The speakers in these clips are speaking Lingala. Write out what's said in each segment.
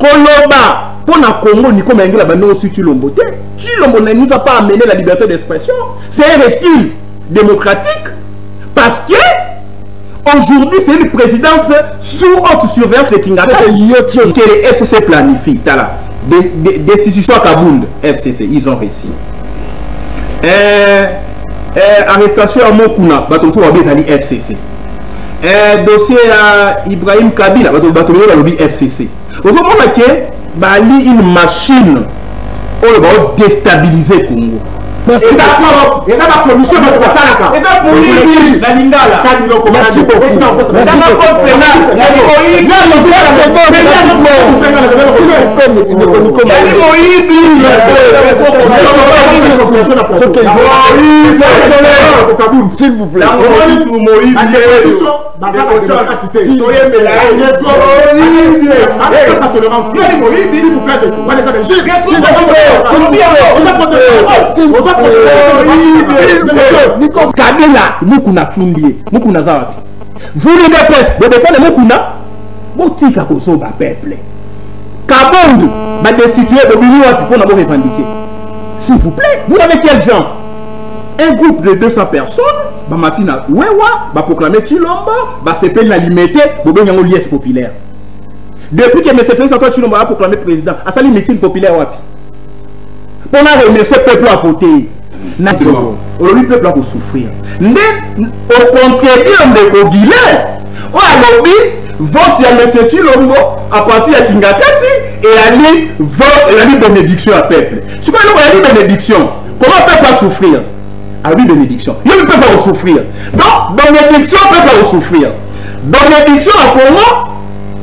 Koloba mpo na Congo, Nico Mayengele abandi osi Tshilombo te. Tshilombo ne nous a pas amené la liberté d'expression. C'est un recul démocratique parce que aujourd'hui c'est une présidence sous haute surveillance de Kingakati que le FCC planifie. Tala, destitution à Kabund, FCC, ils ont réussi. Arrestation à Mokuna, bato mosusu babi ezali FCC. Dossier ya Ibrahim Kabila, bato bato balobi FCC. Ozomona ke bali une machine oyo bao déstabiliser Congo. Eza bacommission bato basalaka. Eza moyibi na lingala. Merci beaucoup. Tanga code pénal yali moyibi. Yali moyibi. S'il vous plaît. Baza badémocrate te. Tolérance, s'il vous plaît. Wana eza régime. Kabila Mukuna afundi ye. Mukuna aza wapi? Vous, l'UDPS, bodefendre Mukuna, botika kozoba peuple. Kabondu badestitue, bobimi wapi mpona borevendiquer? S'il vous plaît, vous avez quel genre? Un groupe de 200 personnes bamati na wewa, baproclame Tshilombo, basepeli na Limete, bobengi yango liesse populaire. Depuis que M. Félix Antoine Tshilombo a proclamé président, asali meeting populaire wapi mpona remercier peuple a voté? Na olobi peuple akosouffrir nde ocontredire ndeko Guilin oyo alobi vote ya M. Tshilombo à partir ya Kingakati eyali vote, eyali bénédiction ya peuple. Sikoyo eloko eyali bénédiction, comment peuple a souffrir? Alobi bénédiction, yo mpe peuple akosouffrir. Donc bénédiction, peuple akosouffrir. Bénédiction na Congo,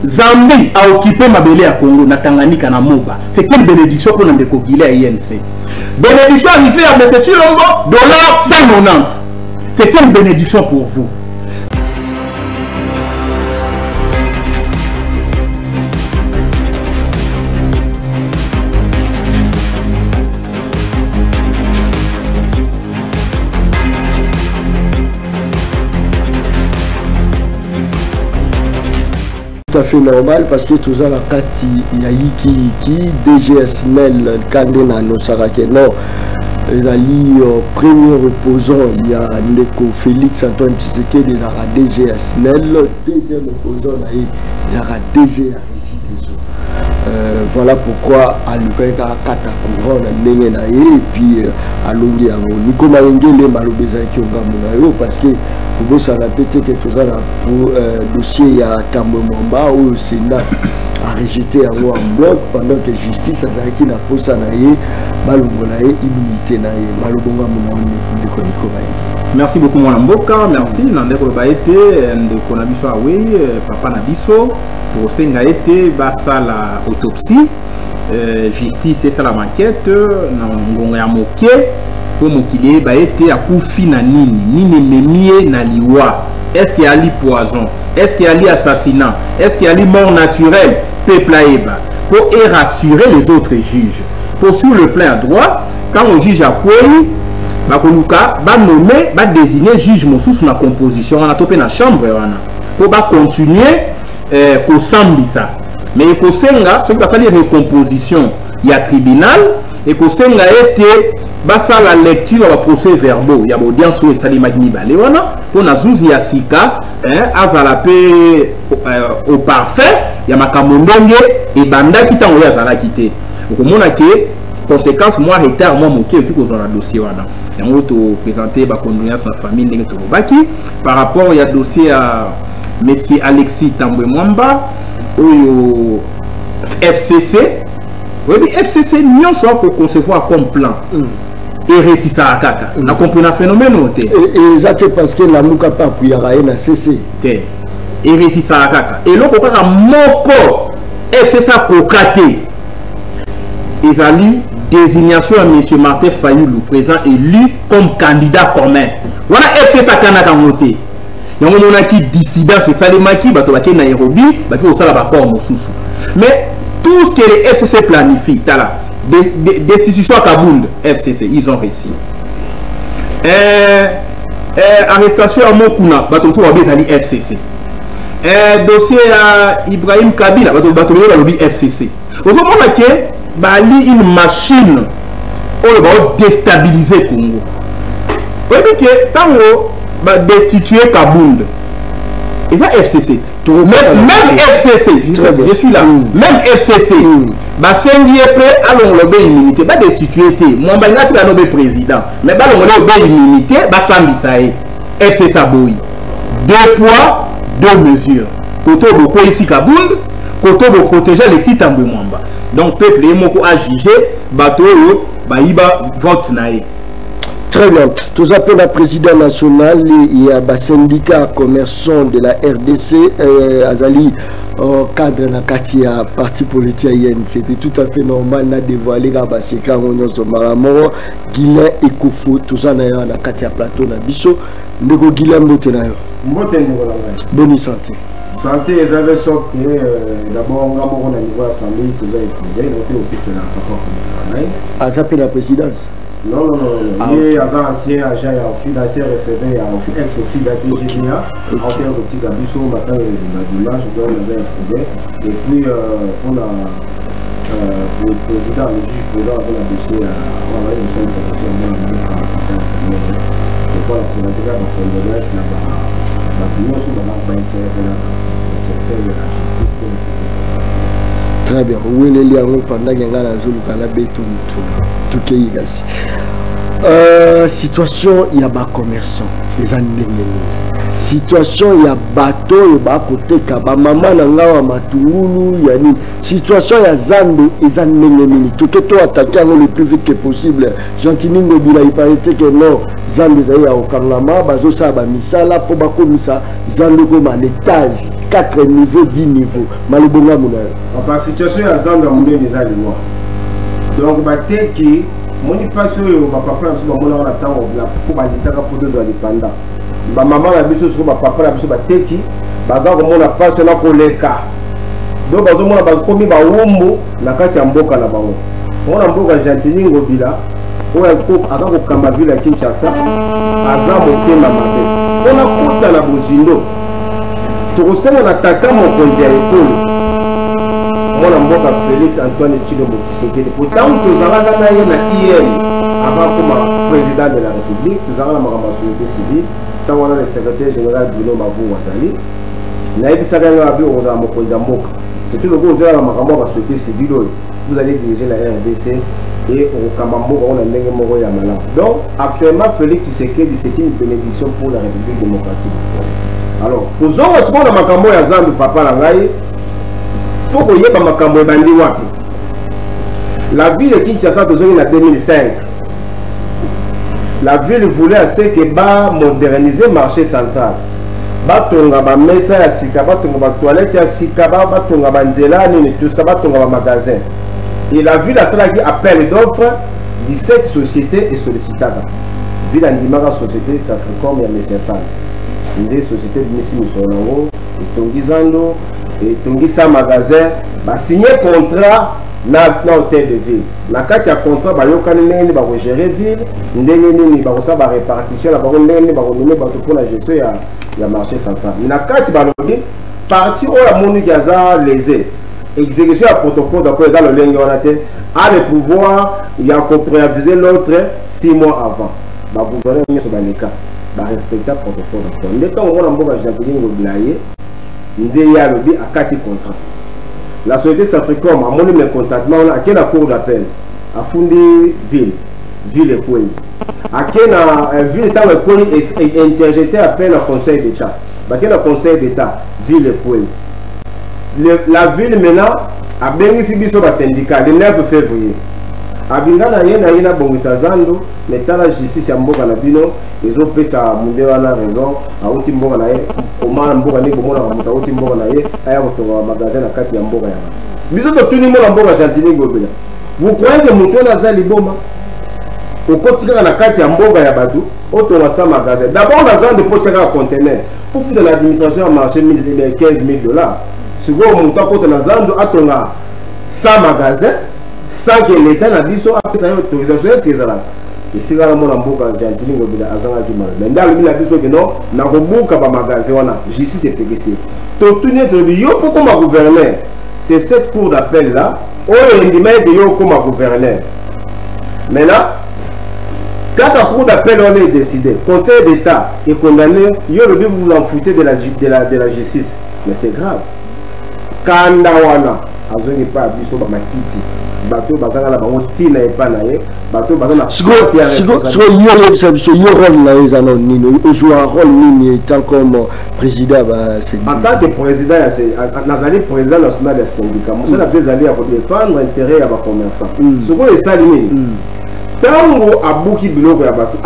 Zambie a occupé mabele ya Congo na Tanganyika na Moba. C'est quelle bénédiction pour ndeko Guilin ya INC? Bénédiction arrivée à M. Tshilombo, dollar 190. C'est une bénédiction pour vous. Tout à fait normal parce que toza na kati ya yikiyiki. DG SNEL kande na annoncaka ke non, ezali premier opposant ya ndeko Félix Antoine Tshisekedi ezalaka DG ya SNEL, deuxième opposant na ye ezalaka DG ya Regideso. Voilà pourquoi alukaki kaka kata courant na ndenge na ye et puis alongi yango. Nico Mayengele, maloba ezalaki ngambo na yo parce que kobosana mpe te ke toza na dossier ya Tambwe Mwamba oyo Sénat a rejeté yango en bloc pendant que justice azalaki na posa na ye balongola ye immunité na ye. Maloba ngambo na yo, ndeko Nico Mayengele. Merci beaucoup, mwana mboka, merci. Na ndeko loba ete ndeko na biso awei, papa na biso, tokosenga ete basala autopsie, justice esala enquête na ngonga ya moke mpo mokili eyeba ete akufi na nini, nini ememi ye na liwa. Est ce que ali poison? Est ce que ali assassinat? Est ce que ali mort naturelle? Peuple ayeba mpo erassurer les autres juges. Po sur le plein droit, ntango juge akwei, bakoluka banome, badésigne juge mosusu na composition wana to mpe na chambre wana mpo bacontinue kosambisa. Mais ekosenga, soki basali recomposition ya tribunal, ekosenga ete basala lecture ya baprocès verbaux ya baaudience oyo esalemaki mibale wana mpo na zuzi ya sika azala mpe au parfait ya makambo ndenge ebandaki ntango oyo azalaki te. Okomona ke conséquence, mwa retard mwa moke okoki kozwa na dossier wana. Yango toprésente bacondoléance na famille ndenge tolobaki. Par rapport ya dossier ya monsieur Alexis Tambwe Mwamba oyo FCC, oyebi FCC nyonso akoconcevoir comme plan eresisaka kaka. Na comprena phénomène oyo te. Eza te parce que Lamuka mpe apuyaka ye na CC. Te, eresisaka kaka. Eloko kaka moko FCC akoka te ezali désignation ya monsieur Martin Fayulu, président élu, comme candidat commun. Wana FCC akanaka yango te. Yango omonaki dissidence esalemaki, bato bakei Nairobi, baki kosala baaccord mosusu. Mais tout ce que les FCC planifie, tala, destitution à Kabund, FCC, ils ont réussi. Arrestation ya Mokuna, bato mosusu babi ezali FCC. Dossier ya Ibrahim Kabila, bato bato balobi FCC. Ozomona ke bali une machine oyo baodéstabiliser Congo. Oyebi ke ntango badestitue Kabund, eza FCC. Même FCC, je suis là, même FCC basengi ye mpe alongola obe immunité. Badestitue te, Mwamba alingi atika nobe président, mais balongola obe immunité, basambisa ye. FCC aboyi. Deux poids, deux mesures. Koto bokweyisi Kabund, koto boprotéger Alexis Tambwe Mwamba. Donc peuple ye moko ajuge bato oyo bayiba vote na ye. Très bien. Tout ça pour la président national, il y a un syndicat commerçant de la RDC, Azali, cadre na kati ya parti politique ya IN. C'était tout à fait normal na dévoiler ka baseka nyonso mbala moko. Guilain Ekofo, tout ça na yo na kati ya plateau na biso. Ndeko Guilain, mbote na yo. Mbote, ndeko na ngai. Bonne santé? Santé eza ve soki te. D'abord nga moko na niveau ya famille toza éprouvé, donc okufela papa na ngai. Aza mpe na présidence? Non, non, non, non. Ah, ye aza ancien agent ya OFIDA, ancien receveur ya ex OFIDA, DGDA, aoke kotika biso matanga na dimanche. Donc naza éprouvé. Et puis mpona président, le juge président aza na dossier ya wana, kosalisa dossier ya mwana mboka lokola kolandeka bacondoléance na bato nyonso baza baintervenaka na secteur ya justice mpe. Très bien. Oweleli yango pendant ke ngai nazoluka nabeto motuna. Tokei kasi. Situation ya bacommerçant eza ndenge nini? Situation ya bato oyo bakoteka, bamama na ngai ya matungulu ya nini, situation ya zando eza ndenge nini? Toke to attaquer yango le plus vite que possible. Gentiny Ngobila, il paraît que non, zando ezali ya kokangama, bazosala bamisala mpo bakomisa zando ekoma l'étage 4 niveau, 10 niveau. Malobongamu na yo. Papa, situation ya zando ya monene eza liwa. Donc bateki moni mpasi oyo bapapa na biso bamonaka na ntango mpo balitaka mpo tozwa lipanda. Bamama na biso, sikoyo bapapa na biso bateki baza komona mpasi wana koleka. Donc bazomona bakomi bawumbu na kati ya mboka na bango. Mwana mboka Gentiny Ngobila oyo aza kokamba ville ya Kinshasa aza motema mabe. Mpona kota na bozindo, tokosenga na tata mokonzi ya ekolo, mwana mboka Félix Antoine Tshilombo Tshisekedi, po ntango tozalaka na ye na IN avant koma président de la République, tozalaka na makambo ya société civile. Ntango wana le secrétaire général Bruno Mavungu azali, nayebisaka yango abi okozala mokonzi ya mboka, surtout lokola ozala na makambo ya basociété civile oyo, vous allez diriger la RDC et okokamba mboka oyo na ndenge moko ya malamu. Donc actuellement Félix Tshisekedi, c'est une bénédiction pour la République démocratique du Congo. Alors kozonga sikoyo na makambo ya zandu, papa na ngai, faut koyeba makambo ebandi wapi. La ville de Kinshasa, tozongi na 2005, la ville voulait à ce que bamoderniser marché central, batonga bamesa ya sika, batonga batoilette ya sika, batonga banzela nini, tout ça, batonga bamagasin. Et la ville asalaki appel d'offre, 17 sociétés esollicitaka ville. Andimaka société Safricom ya Mesiasala. Nde société ebimisi misolo nango, etongi zando, etongisa magasin, basigné contrat na hôtel de ville. Na kati ya contrat bayokani ndenge nini bakogérer ville, ndenge nini bakosala barépartition na bango, ndenge nini bakonommer bato mpona gestion ya marché central. Na kati balobi parti oyo amoniki aza lésé, exécution ya protocole d'accord eza lolenge wana te, a le pouvoir ya kopréaviser l'autre 6 mois avant. Bagouverneur nyonso baleka barespecta protocole d'accord. Nde ntango mwana mboka Gentiny Ngobila ye nde ye alobi akati contrat. La société Safricom amoni mécontentement wana, ake na cour d'appel, afundi ville, ville ekwei. Ake na ville, ntango ekwei, interjeté appel na Conseil d'État. Bake na Conseil d'État, ville ekwei. La ville maintenant abengisi biso basyndicat le 9 février. Abinga na ye na ye nabongisa zando, mais tala, justice ya mboka na bino ezopesa munde wana raison. Awuti mboka na ye koma mboka ndenge bomonaka moto awuti mboka na ye aya kotonga bamagasin na kati ya mboka ya bato. Biso totuni mona mboka Gentiny Ngobila: vous croyez que moto wana aza liboma? Okoti kaka na kati ya mboka ya bato, otonga 100 magasin. D'abord na zando mpo tia kaka conteneur, faut futa na administration ya marché 15 000 $. Sikoyo moto akota na zando, atonga 100 magasin sans que l'État na biso apesa ye autorisation, est ce que ezalaka esika wana? Mona mboka Gentiny Ngobila azangaki malo, mais nde alobi na biso ke non, nakobuka bamagasin wana, justice epekisi ye. Totuni ye, tolobi yo mpo koma gouverneur, c'est cette cour d'appel là oyo endima ete yo okoma gouverneur. Maintenant kaka cour d'appel wana edécide, Conseil d'État econdamné yo, olobi vous vous en foutez de la justice. Mais c'est grave. Kanda wana azongi epai ya biso bamatiti, bato oyo bazanga na bango ntina epai na ye, bato oyo baza na Sikoyo yo oyebisa biso, yo rôle na yo eza na nini? Ozwa rôle nini étant comme président ya En tant que président ya, nazali président national ya syndicat. Mosala biso ezali ya kodéfendre intérêt ya bacommerçant. Sikoyo esali nini? Ntango abuki biloko ya bato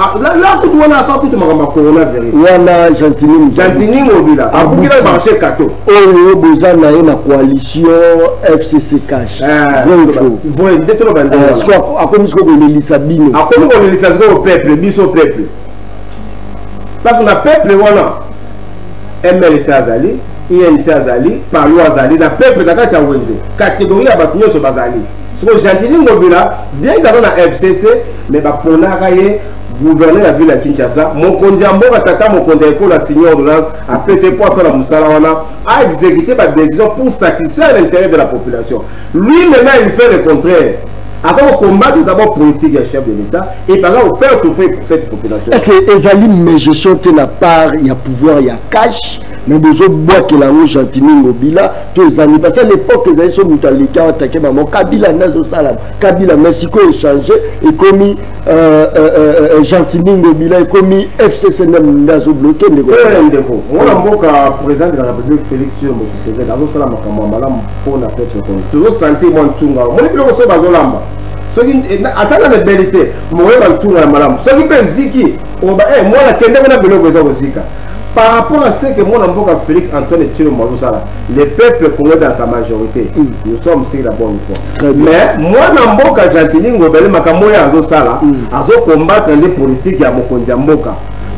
la kutu wana, afa kutu makambo ya coronavirus. Wana Gentini. Gentini Ngobila abuki na marché Kato. Oyo boza na ye na coalition FCC Cash. Vrai, nde toloba ndenge. Akomi sikoyo kolelisa bino. Akomi kolelisa sikoyo peuple, biso peuple, parce que na peuple wana MLC azali, UNC azali, PALU azali, na peuple na kati ya wenze catégorie ya bato nyonso bazali. Sikoyo Gentini Ngobila, bien que aza na FCC, mais baponaka ye gouverneur ya ville ya Kinshasa. Mokonzi ya mboka, tata mokonzi ya ekolo ya senior ordonnance apesi mpo asala mosala wana, aexécuter badécision pour satisfaire l'intérêt de la population. Lui maintenant, il fait le contraire. Aza combattre d'abord politique ya chef de l'État et par exemple faire souffrir pour cette population. Est ce que ezali mégestion te na part ya pouvoir ya Cash, mais bozobwakela yango Gentini Ngobila to ezali? Parce que à l'époque ezali so moto aleki attaquer bango, Kabila nde azosala Kabila. Mais sikoyo échange, ekomi Gentini Ngobila, ekomi FCC nde nde azobloquer, ndeko. Ndeko, mwana mboka, président de la République Félix Tshilombo Tshisekedi azosala makambo ya malamu mpona peuple Congo. Tozosentir mwa ntunga, omoni biloko soki bazolamba, soki ata na ebeli te, mokoyeba ntunga ya malamu. Soki mpe eziki, oba mwana kende kuna, biloko eza kozika. Par rapport à ce que mwana mboka Félix Antoine Tshilombo azosala, le peuple congolais dans sa majorité, nous sommes sur la bonne voie. Mais mwana mboka Gentini Ngobele, makambo oyo azosala, azocombattre nde politique ya mokonzi ya mboka.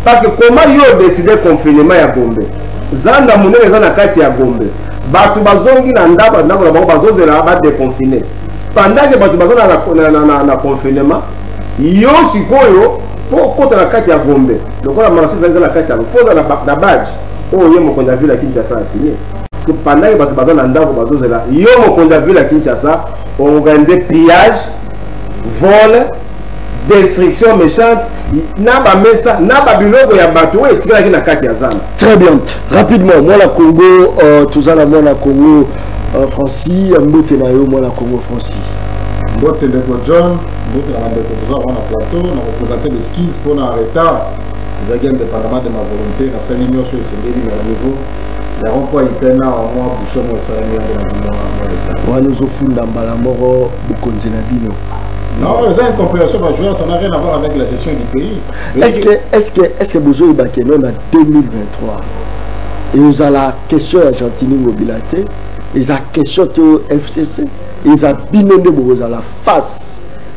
Parce que comment yo décide confinement ya Gombe, zanda monene eza na kati ya Gombe, bato bazongi na ndako, ndako na bango, bazozela badéconfiner, pendant que bato baza na confinement, yo sikoyo mpo okota na kati ya Gombe, lokola marché ezali eza na kati yango, fo oza na badge oyo ye mokonzi ya ville ya Kinshasa asigné? Pendant que bato baza na ndako bazozela, yo mokonzi ya ville ya Kinshasa organise pillage, vol, destruction méchante na bamesa na babiloko ya bato oyo etikalaki na kati ya zamba. Très bien. Rapidement, mwana Congo, toza na mwana Congo Francis. Mbote na yo, mwana Congo Francis. Mbote ndeko John, mbote na bandeko toza wana plateau. Na koprésente l'excuse mpona retard, ezalaki indépendamment de ma volonté. Nasali nyonso esengeli na niveau ya rond-point ipena, mwa bouchon mo esalami, yango na mwa retard. Wana ozofunda mbala moko bokonzi na bino. Non, eza incompréhension bajoueur, ça n'a rien à voir avec la gestion du pays. Est-ce que bozoyeba ke no na 2023 ezala question ya Gentini Ngobila te, eza question to FCC, eza bino nde bokozala face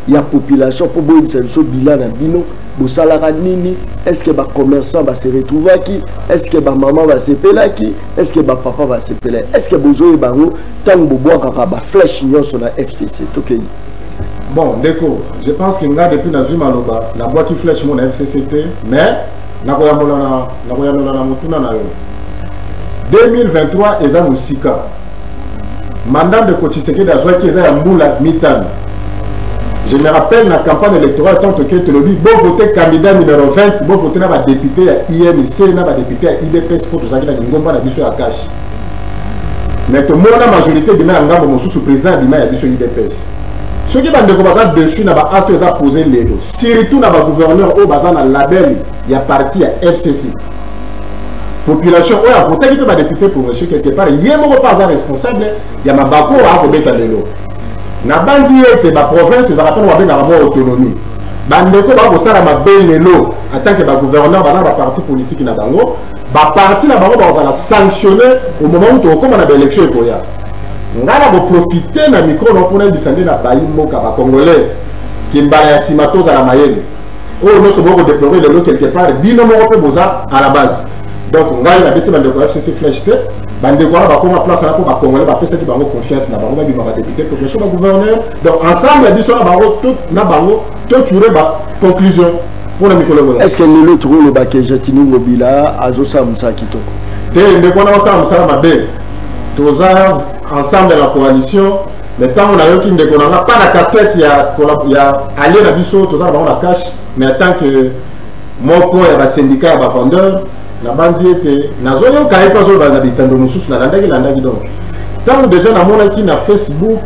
ya population mpo boyebisa biso bilan na bino, bosalaka nini? Est ce que bacommerçant base retrouvaki? Est ce que bamama basepelaki? Est ce que bapapa basepelaki? Est ce que bozoyeba yango ntango bobwakaka baflèche nyonso na FCC? Tokei. Bon ndeko, je pense que nga depuis nazwi maloba, nabwaki flèche mo na FCC te, mais nakoyambola na motuna na yo. 2023 eza mosika. Mandat ndeko Tshisekedi azwaki eza ya mbula 5. Je me rappelle, na campagne électorale, tant toke tolobi bovote candidat numéro 20, bovote na badéputé ya UNC na badéputé ya UDPS, mpo tozalaki na lingomba na biso ya Cash. Mais tomona majorité ebima ya ngambo mosusu, président abima ya biso UDPS. Soki bandeko baza dessus na baacte eza posé lelo, surtout na bagouverneur oyo baza na label ya parti ya FCC, population oyo avotaki mpe badéputé provinciaux, quelque part ye moko mpe aza responsable ya mabaku oyo akobeta lelo. Nabandi ete baprovince ezalaka mpona babengaka mwa autonomie. Bandeko bakosala mabe lelo en tant que bagouverneur, baza na baparti politique na bango, baparti na bango bakozala sanctionné au moment où tokokóma na baélection ekoya. Ngai na koprofite na micro na mpona yebisa nde na bayi mboka bacongolais ke mbala ya nsima tozala mayele. Oyo nyonso bokodéplore lelo, quelque part bino moko mpe boza à la base. Donc ngai nabeti bandeko ya FCC flèche te. Bandeko wana bakoma place wana mpo bacongolais bapesaki bango confiance na bango, babima badéputé provinciaux, bagouverneur. Donc ensemble biso na bango, na bango totire baconclusion mpona mikolo. Est ce que lelo tokolobake Gentini Ngobila azosala mosala kitoko? Te, ndeko wana osala mosala mabe. Toza ensemble na coalition, mais ntango nayoki ndeko na nga, pas na casquette ya allié na biso, toza na bango na cash, mais en tant que moko ya basyndicat ya bavendeur, nabandi ete nazoyoka ye mpe azoloba na bitando mosusu. Nalandaki, landaki. Donc ntango déjà namonaki na Facebook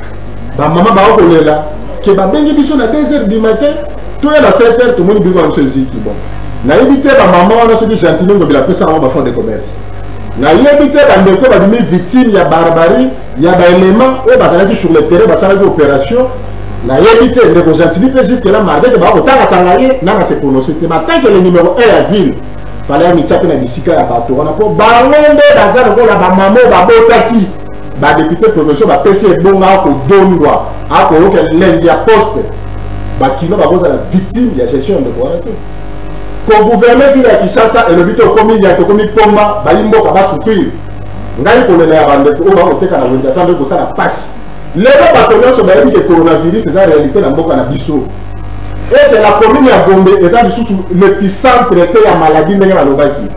bamama bakokolela ke babengi biso na 2 heures du matin, toya na 7 heures, tomoni biloko na biso eziki. Bon, nayebi te bamama wana soki Gentiny Ngobila apesa bango bafonds de commerce. Nayebi te bandeko babimi victime ya barbarie ya baélément oyo bazalaki sur le terrain, basalaki opération. Nayebi te ndeko Gentiny mpe jusque là, malgré ke bakotangatanga ye, nanga se prononce te. Mais tant que le numéro 1 ya ville, fallait amitia mpe na bisika ya bato wana, mpo bango nde baza lokola bamama oyo babotaki badéputé provinciaux. Bapesi ebonga, akodondwa, akoyoka elengi ya poste. Bakino bakozala victime ya gestion ya ndeko wana te. Kogouverne ville ya Kinshasa elobi te okomi ya tokomi pomba, bayi mboka basouffrir. Ngai kolela ya bandeko oyo bakoteka na wenze aza nde kosala mpasi. Lelo bato nyonso bayebi ke coronavirus eza réalité na mboka na biso, ete la commune ya Gombe eza lisusu l'épicentre te ya maladie ndenge balobaki.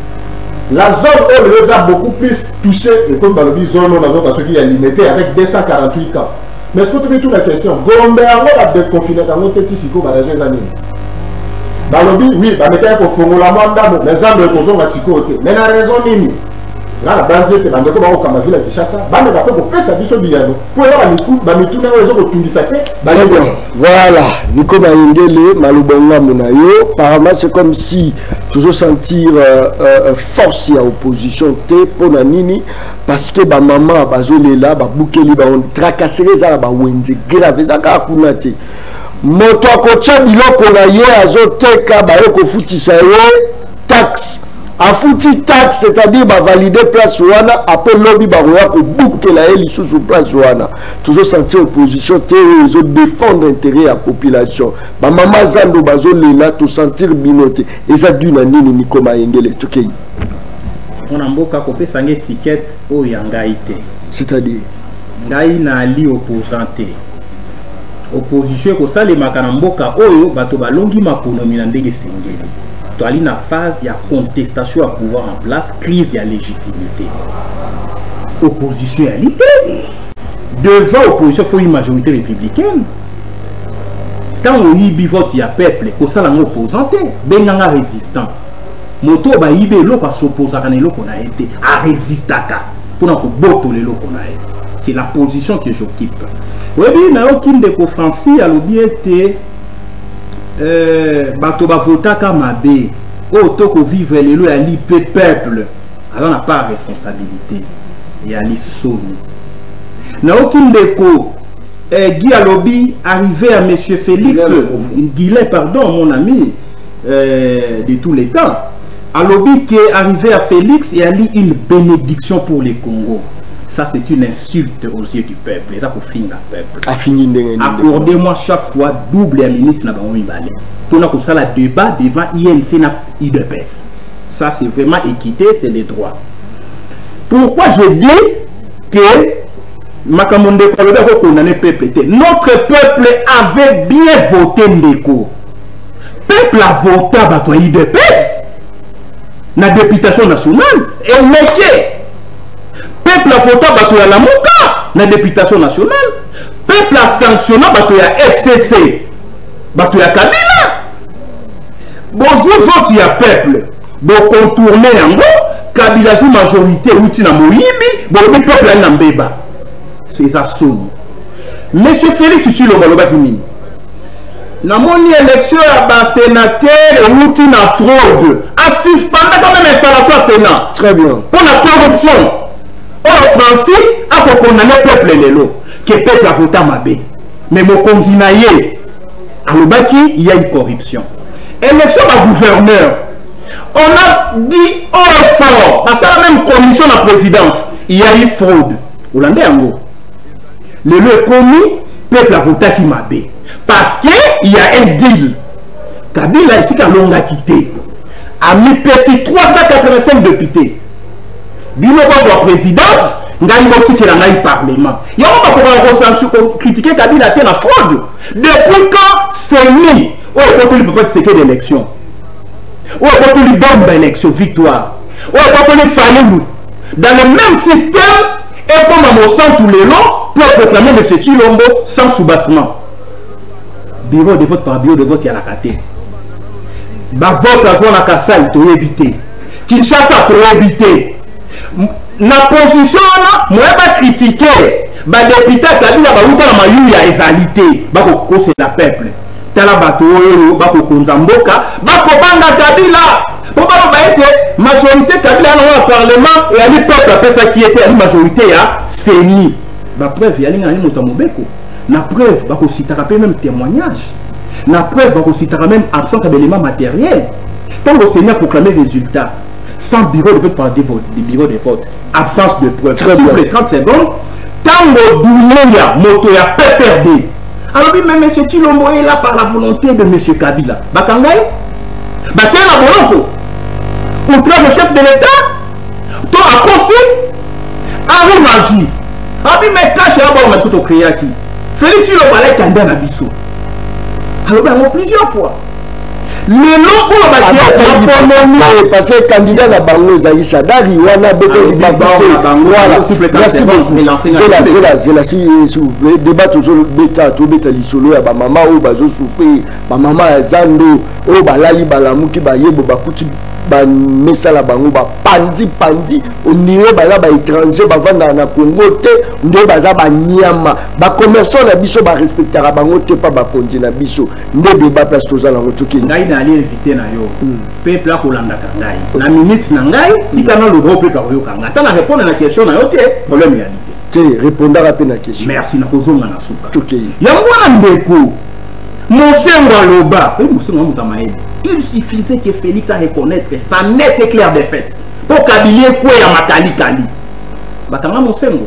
La zone oyo lelo eza beaucoup plus touché ekomi, balobi, zone oyo nazoka soki ya Limete avec 248 cas. Mais soki tobi tuna question, Gombe yango badéconfinaka yango te ti sikoyo, baraison eza nini? Balobi oui, bamekaki kofongola mwa ndambo, mais zando ekozonga sikoyo te. Mais na raison nini? Nga na banzi ete bandeko bakokamba ville ya Kinshasa bameka mpe kopesa biso biyano, mpo eza bamituna oyo ezokotungisa te. Très bien. Voilà, Nico Mayengele, maloba ngambo na yo. Apparemment, c'est comme si toujours sentir force ya opposition te. Mpo na nini? Parce que bamama bazolela, babukeli bango, tracasserie eza na bawenze grave, eza kaka kuna te. Moto akotya biloko na ye, azoteka, baye kofutisa ye taxe, afuti taxe, c'est-à-dire bavalide place wana. Ape lobi bakoya kobukela ye lisusu place wana. Tozosentir opposition te oyo ezodéfendre intérêt ya population. Bamama zando bazolela, tosentir bino te. Eza dû na nini, Nico Mayengele? Tokei. Mwana mboka, kopesa ngai étiquette oyo ya ngai te. C'est-à-dire? Ngai naali opposant te. Opposition ekosalemaka na mboka oyo bato balongi maponomi na ndenge esengeli. Toali na phase ya contestation ya pouvoir en place, crise ya légitimité. Opposition yali te. Devant opposition, faut une majorité républicaine. Ntango oyibi vote ya peuple, kosala yango opposant te, benganga résistant. Moto oyo bayibi eloko asopozaka na eloko na ye te, arésistaka mpona kobotola eloko na ye. C'est la position que j'occupe. Oyebi, nayoki ndeko Francis alobi ete bato bavotaka mabe. Oyo tokovivre lelo yali mpe peuple aza na part responsabilité ya lisoni. Nayoki ndeko Guy alobi arrivé à monsieur Félix Guilain, pardon, mon ami de tous les temps, alobi que arrivé à Félix eyali une bénédiction pour le Congo. Ça, c'est une insulte aux yeux du peuple. Eza kofinga peuple. Afingi ndenge nini? Accordez-moi chaque fois double ya minute na bango mibale mpona kosala débat devant UNC na UDPS. Ça, c'est vraiment équité, c'est le droit. Pourquoi je dis que makambo ndeko alobi akokondane peuple te? Notre peuple avait bien voté. Ndeko, peuple avota bato ya UDPS na députation nationale eleke. Peuple avota bato ya Lamuka na députation nationale. Peuple asanctionna bato ya FCC, bato ya Kabila. Bozwi vote ya peuple, bocontourne yango. Kabila azwi majorité euti na moyibi, bolobi peuple ali na mbeba. Eza soni. Monsieur Félix Tshilombo alobaki nini? Namoni élection ya basénateur euti na fraude. Asuspendaka même installation ya Sénat. Très bien. Mpo na corruption oyo Francis akokondane peuple lelo ke peuple avota mabe. Mais mokonzi na ye alobaki ya eu corruption. Élection bagouverneur, on a dit haut et fort, basala même commission na présidence, il y a eu fraude. Olanda yango lelo ekomi peuple avotaki mabe parce que il y a un deal. Kabila esika alongaki te, amipesi 385 députés. Bino bozwa présidence, ngai botikela ngai parlement. Yango bakokaka kocritiquer Kabila te na fraude. Depuis quand CENI oyo ekotoli papa Tshisekedi élection, oyo ekotoli bomba élection victoire, oyo ekotoli Fayulu? Dans le même système, ekoma mosantu lelo pour proclamer M. Tshilombo sans soubassement. Bureau de vote par bureau de vote yalaka te. Ba vote azwa na Kasai toyebi te. Kinshasa toyebi te. Na position wana moya ba critiquer ba député ya Kabila bawuta na mayuya ezali te, bakokosela peuple. Tala bato oyo bakokonza mboka bakobanga Kabila mpo baloba ete majorité Kabila wana na parlement eyali peuple apesaki ye te, eyali majorité ya CENI. Ba preuve yali ngai moto ya mobeko na preuve bakositaka mpe même témoignage, na preuve bakositaka même absence ya baélément matériel. Ntango CENI a proclamé résultat sans bureau de vote par bureau de vote, absence de preuve. S'il vous plaît, 30 secondes. Tango Doumbouya, moto ya PPRD, alobi mais monsieur Tshilombo est là par la volonté de monsieur Kabila. Bakangai batie na boloko outrage au chef de l'État to akosi Haruna abi mais cash ya bango na biso tocréaki Félix Tshilombo alaki kanda na biso, alobi yango plusieurs fois. Lelo oyo bakiapononi parce que candidat na bango ezali Shadary wana beteli. Merci beaucoup. Zela, zela, s'il vous plaît. Débat tozobeta, tobeta lisolo ya bamama oyo bazosouffrir, bamama ya zando oyo balali, balamuki, bayebo bakuti bamesala bango bapandi pandi, ondire baza baétranger, bavandaka na Congo te, nde baza banyama. Bacommerçant na biso barespectaka bango te mpa bakonzi na biso. Nde débat place toza nango, tokende. Ngai naali invité na yo, peuple akolandaka ngai na minute na ngai. Tika naloba oyo peuple akoyoka ngai. Ata na répondre na question na yo te, problème eyali te. Te, répondaka mpe na question. Merci, nakozonga na suka. Tokei. Yango wana ndeko Mosengo aloba oyo, Mosengo moto ya mayele, il suffisait que Félix a reconnaître sa nette et claire défaite mpo Kabili ekweya makalikali. Bakanga Mosengo.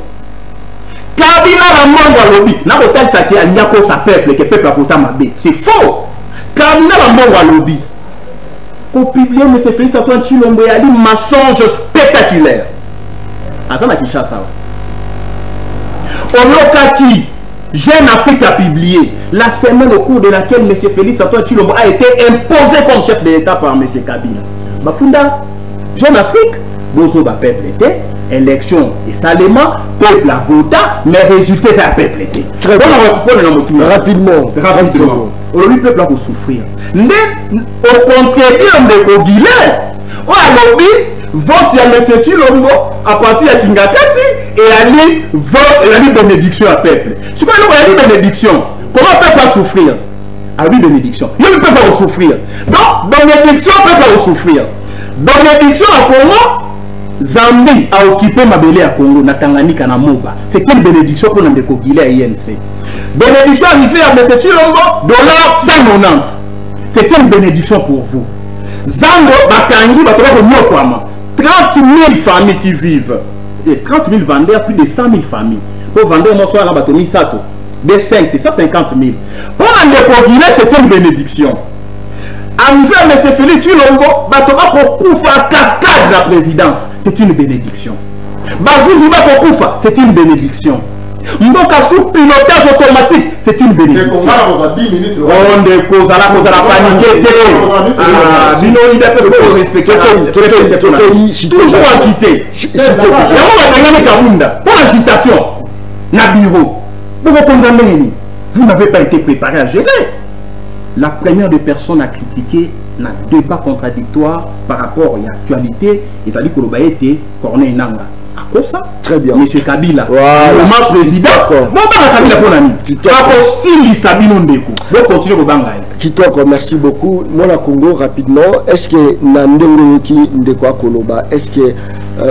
Kabila na mbongo alobi nakotalisa te, alingi akosa peuple ke peuple avota mabe, c'est faux. Kabila na mbongo alobi kopublier monsieur Félix Antoine Tshilombo eyali mensonge spectaculaire. Aza na Kinshasa awa. Oyokaki Jeune Afrique a publié la semaine au cours de laquelle M. Félix Antoine Tshilombo a été imposé comme chef de l'État par M. Kabila. Bafunda Jeune Afrique, bozo ba peuple était, élection esalema, peuple a voté, mais résultat c'est peuple était. Très bien. Rapidement. Rapidement. Olobi peuple a souffrir. Nde au contredire ndeko Guilin, oyo alobi vote ya M. Tshilombo à partir ya Kingakati eyali vote, eyali bénédiction ya peuple. Sikoyo eloko eyali bénédiction, comment peuple a souffrir? Alobi bénédiction, yo peuple akosouffrir. Donc bénédiction, peuple akosouffrir. Bénédiction na Congo, Zambie a occupé mabele ya Congo na Tanganyika na Moba, c'est quelle bénédiction mpona ndeko Guilin ya UNC? Bénédiction arrivée à M. Tshilombo, dollar 190, c'est une bénédiction pour vous? Zando bakangi bato, bakonyokwama, 30 000 familles qui vivent et 30 000 vendeurs, plus de 100 000 familles. Po vendeur moko wana bato misato, B5, c'est 150 000. Mpona ndeko Guilin, c'est une bénédiction. Arrivé à M. Félix Tshilombo, bato bakokufa cascade la présidence, c'est une bénédiction. Bazuzi bakokufa, c'est une bénédiction. Mboka sous pilotage automatique, c'est une bénédiction. Oh, ndeko, ozala kozala paniqué te. Bino UDPS korespecte, toujours agité. Yango bakangani Kabunda mpo na agitation na bureau. Bokokonza ndenge nini? Vous n'avez pas été préparé à gérer. La première des personnes à critiquer na débat contradictoire par rapport à l'actualité ezali koloba ete Corneille Nanga akosa. Très bien. Monsieur Kabila, Voilà. moment président, bobanga Kabila mpona nini? Kitoko. Bakosilisa bino ndeko, bokontinue kobanga ye. Kitoko, merci beaucoup. Mwana Congo, rapidement, est-ce que na ndenge oyoki ndeko akoloba, est-ce que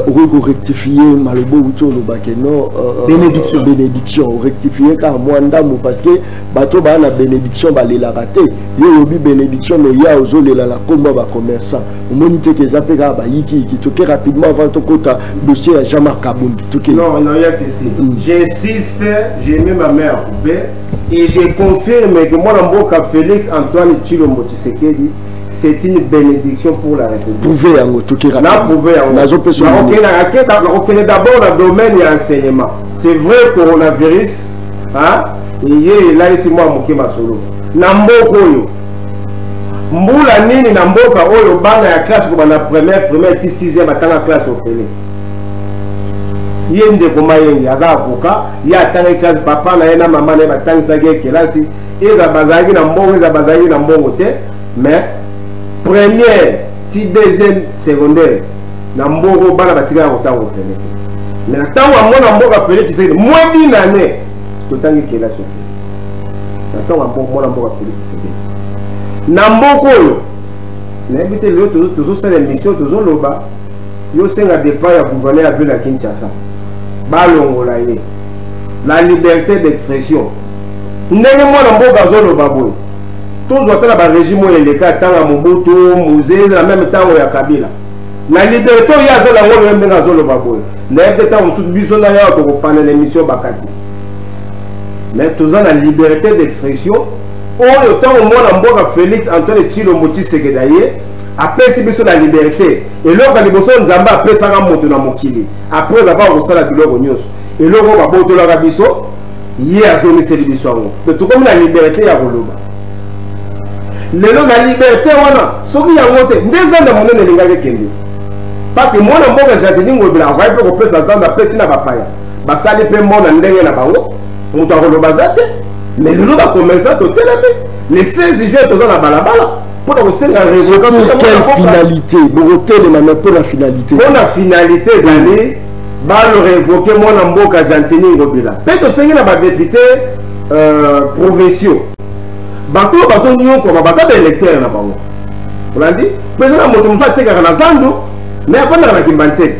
okoki korectifie maloba outi oloba ke non Bénédiction. Bénédiction, orectifie kaka mwa ndambo, parce que bato baa na bénédiction balelaka te. Yo olobi bénédiction, mais ya ozolela na nkombo ya bacommerçant, omoni te ke eza mpe kaka bayikiyiki. Toke rapidement avant tokota dossier ya Jean-Marc Kabund. Toke. Non, non, il y a ceci. J'insiste, j'ai mis ma main à couper et je confirme que moi, mboka Félix Antoine Tshilombo Tshisekedi, c'est une bénédiction pour la République. Prouvé yango, toke. Na prouvé yango. Nazopesa. Nakokende d'abord na domaine ya enseignement. C'est vrai, coronavirus, hein, eye elalisi mwa moke masolo na mboka oyo. Mbula nini na mboka oyo bana ya classe kobanda première ti 6e batanga classe ofele? Ye ndeko Mayenge aza avocat, ye atangaki classe, papa na ye na mama na ye batangisaki ye kelasi, eza bazalaki na mbongo, eza bazalaki na mbongo te, mais première ti deuxième secondaire na mbongo bana batikala kotanga ofele te. Mais na ntango ya mwana mboka Félix Tshisekedi, moins d'une année totangi kelasi ofele. Na ntango ya mwana mboka Félix Tshisekedi na mboka oyo nayebi te, lelo tozosala émission, tozoloba, yo senga départ ya gouverneur ya ville ya Kinshasa, balongola ye. La liberté d'expression, ndenge mwana mboka azoloba boye, tozwa ata na barégime oyo eleka, ntanga Mobutu, Mzee, na même ntango ya Kabila, na liberté oyo aza nango lelo, ndenge azoloba boye, nayebi te ntango mosusu biso na yawa tokopana na émission bakati. Mais toza na liberté d'expression oyo ntango mwana mboka Félix Antoine Tshilombo Tshisekedi aye, apesi biso na liberté. Eloko ya liboso Nzambe apesaka moto na mokili, après avoir kosala biloko nyonso, eloko oyo babotolaka biso, ye azongiseli biso yango. Donc tokomi na liberté ya koloba lelo. Na liberté wana, soki yango te, nde zanda monene elingaki ekende, parce que mwana mboka Gentiny Ngobila akoki mpe kopesa zanda, apesi na bapaya, basali mpe mbona ndenge na bango, moto akoloba aza te. Mais lelo bacommerçant totelemi, le 16 juin toza na balabala mpona kosenga révocation. Quelle finalité bokotelema? Mais mpona finalité? Mpona finalité ezali balorévoquer mwana mboka Gentiny Ngobila. Mpe tosengi na badéputé provinciaux, bato oyo bazonyokwama baza baélecteur na bango. Olandi mpo eza na moto mosusu atekaka na zandu mais avandaka na Kimbanseke,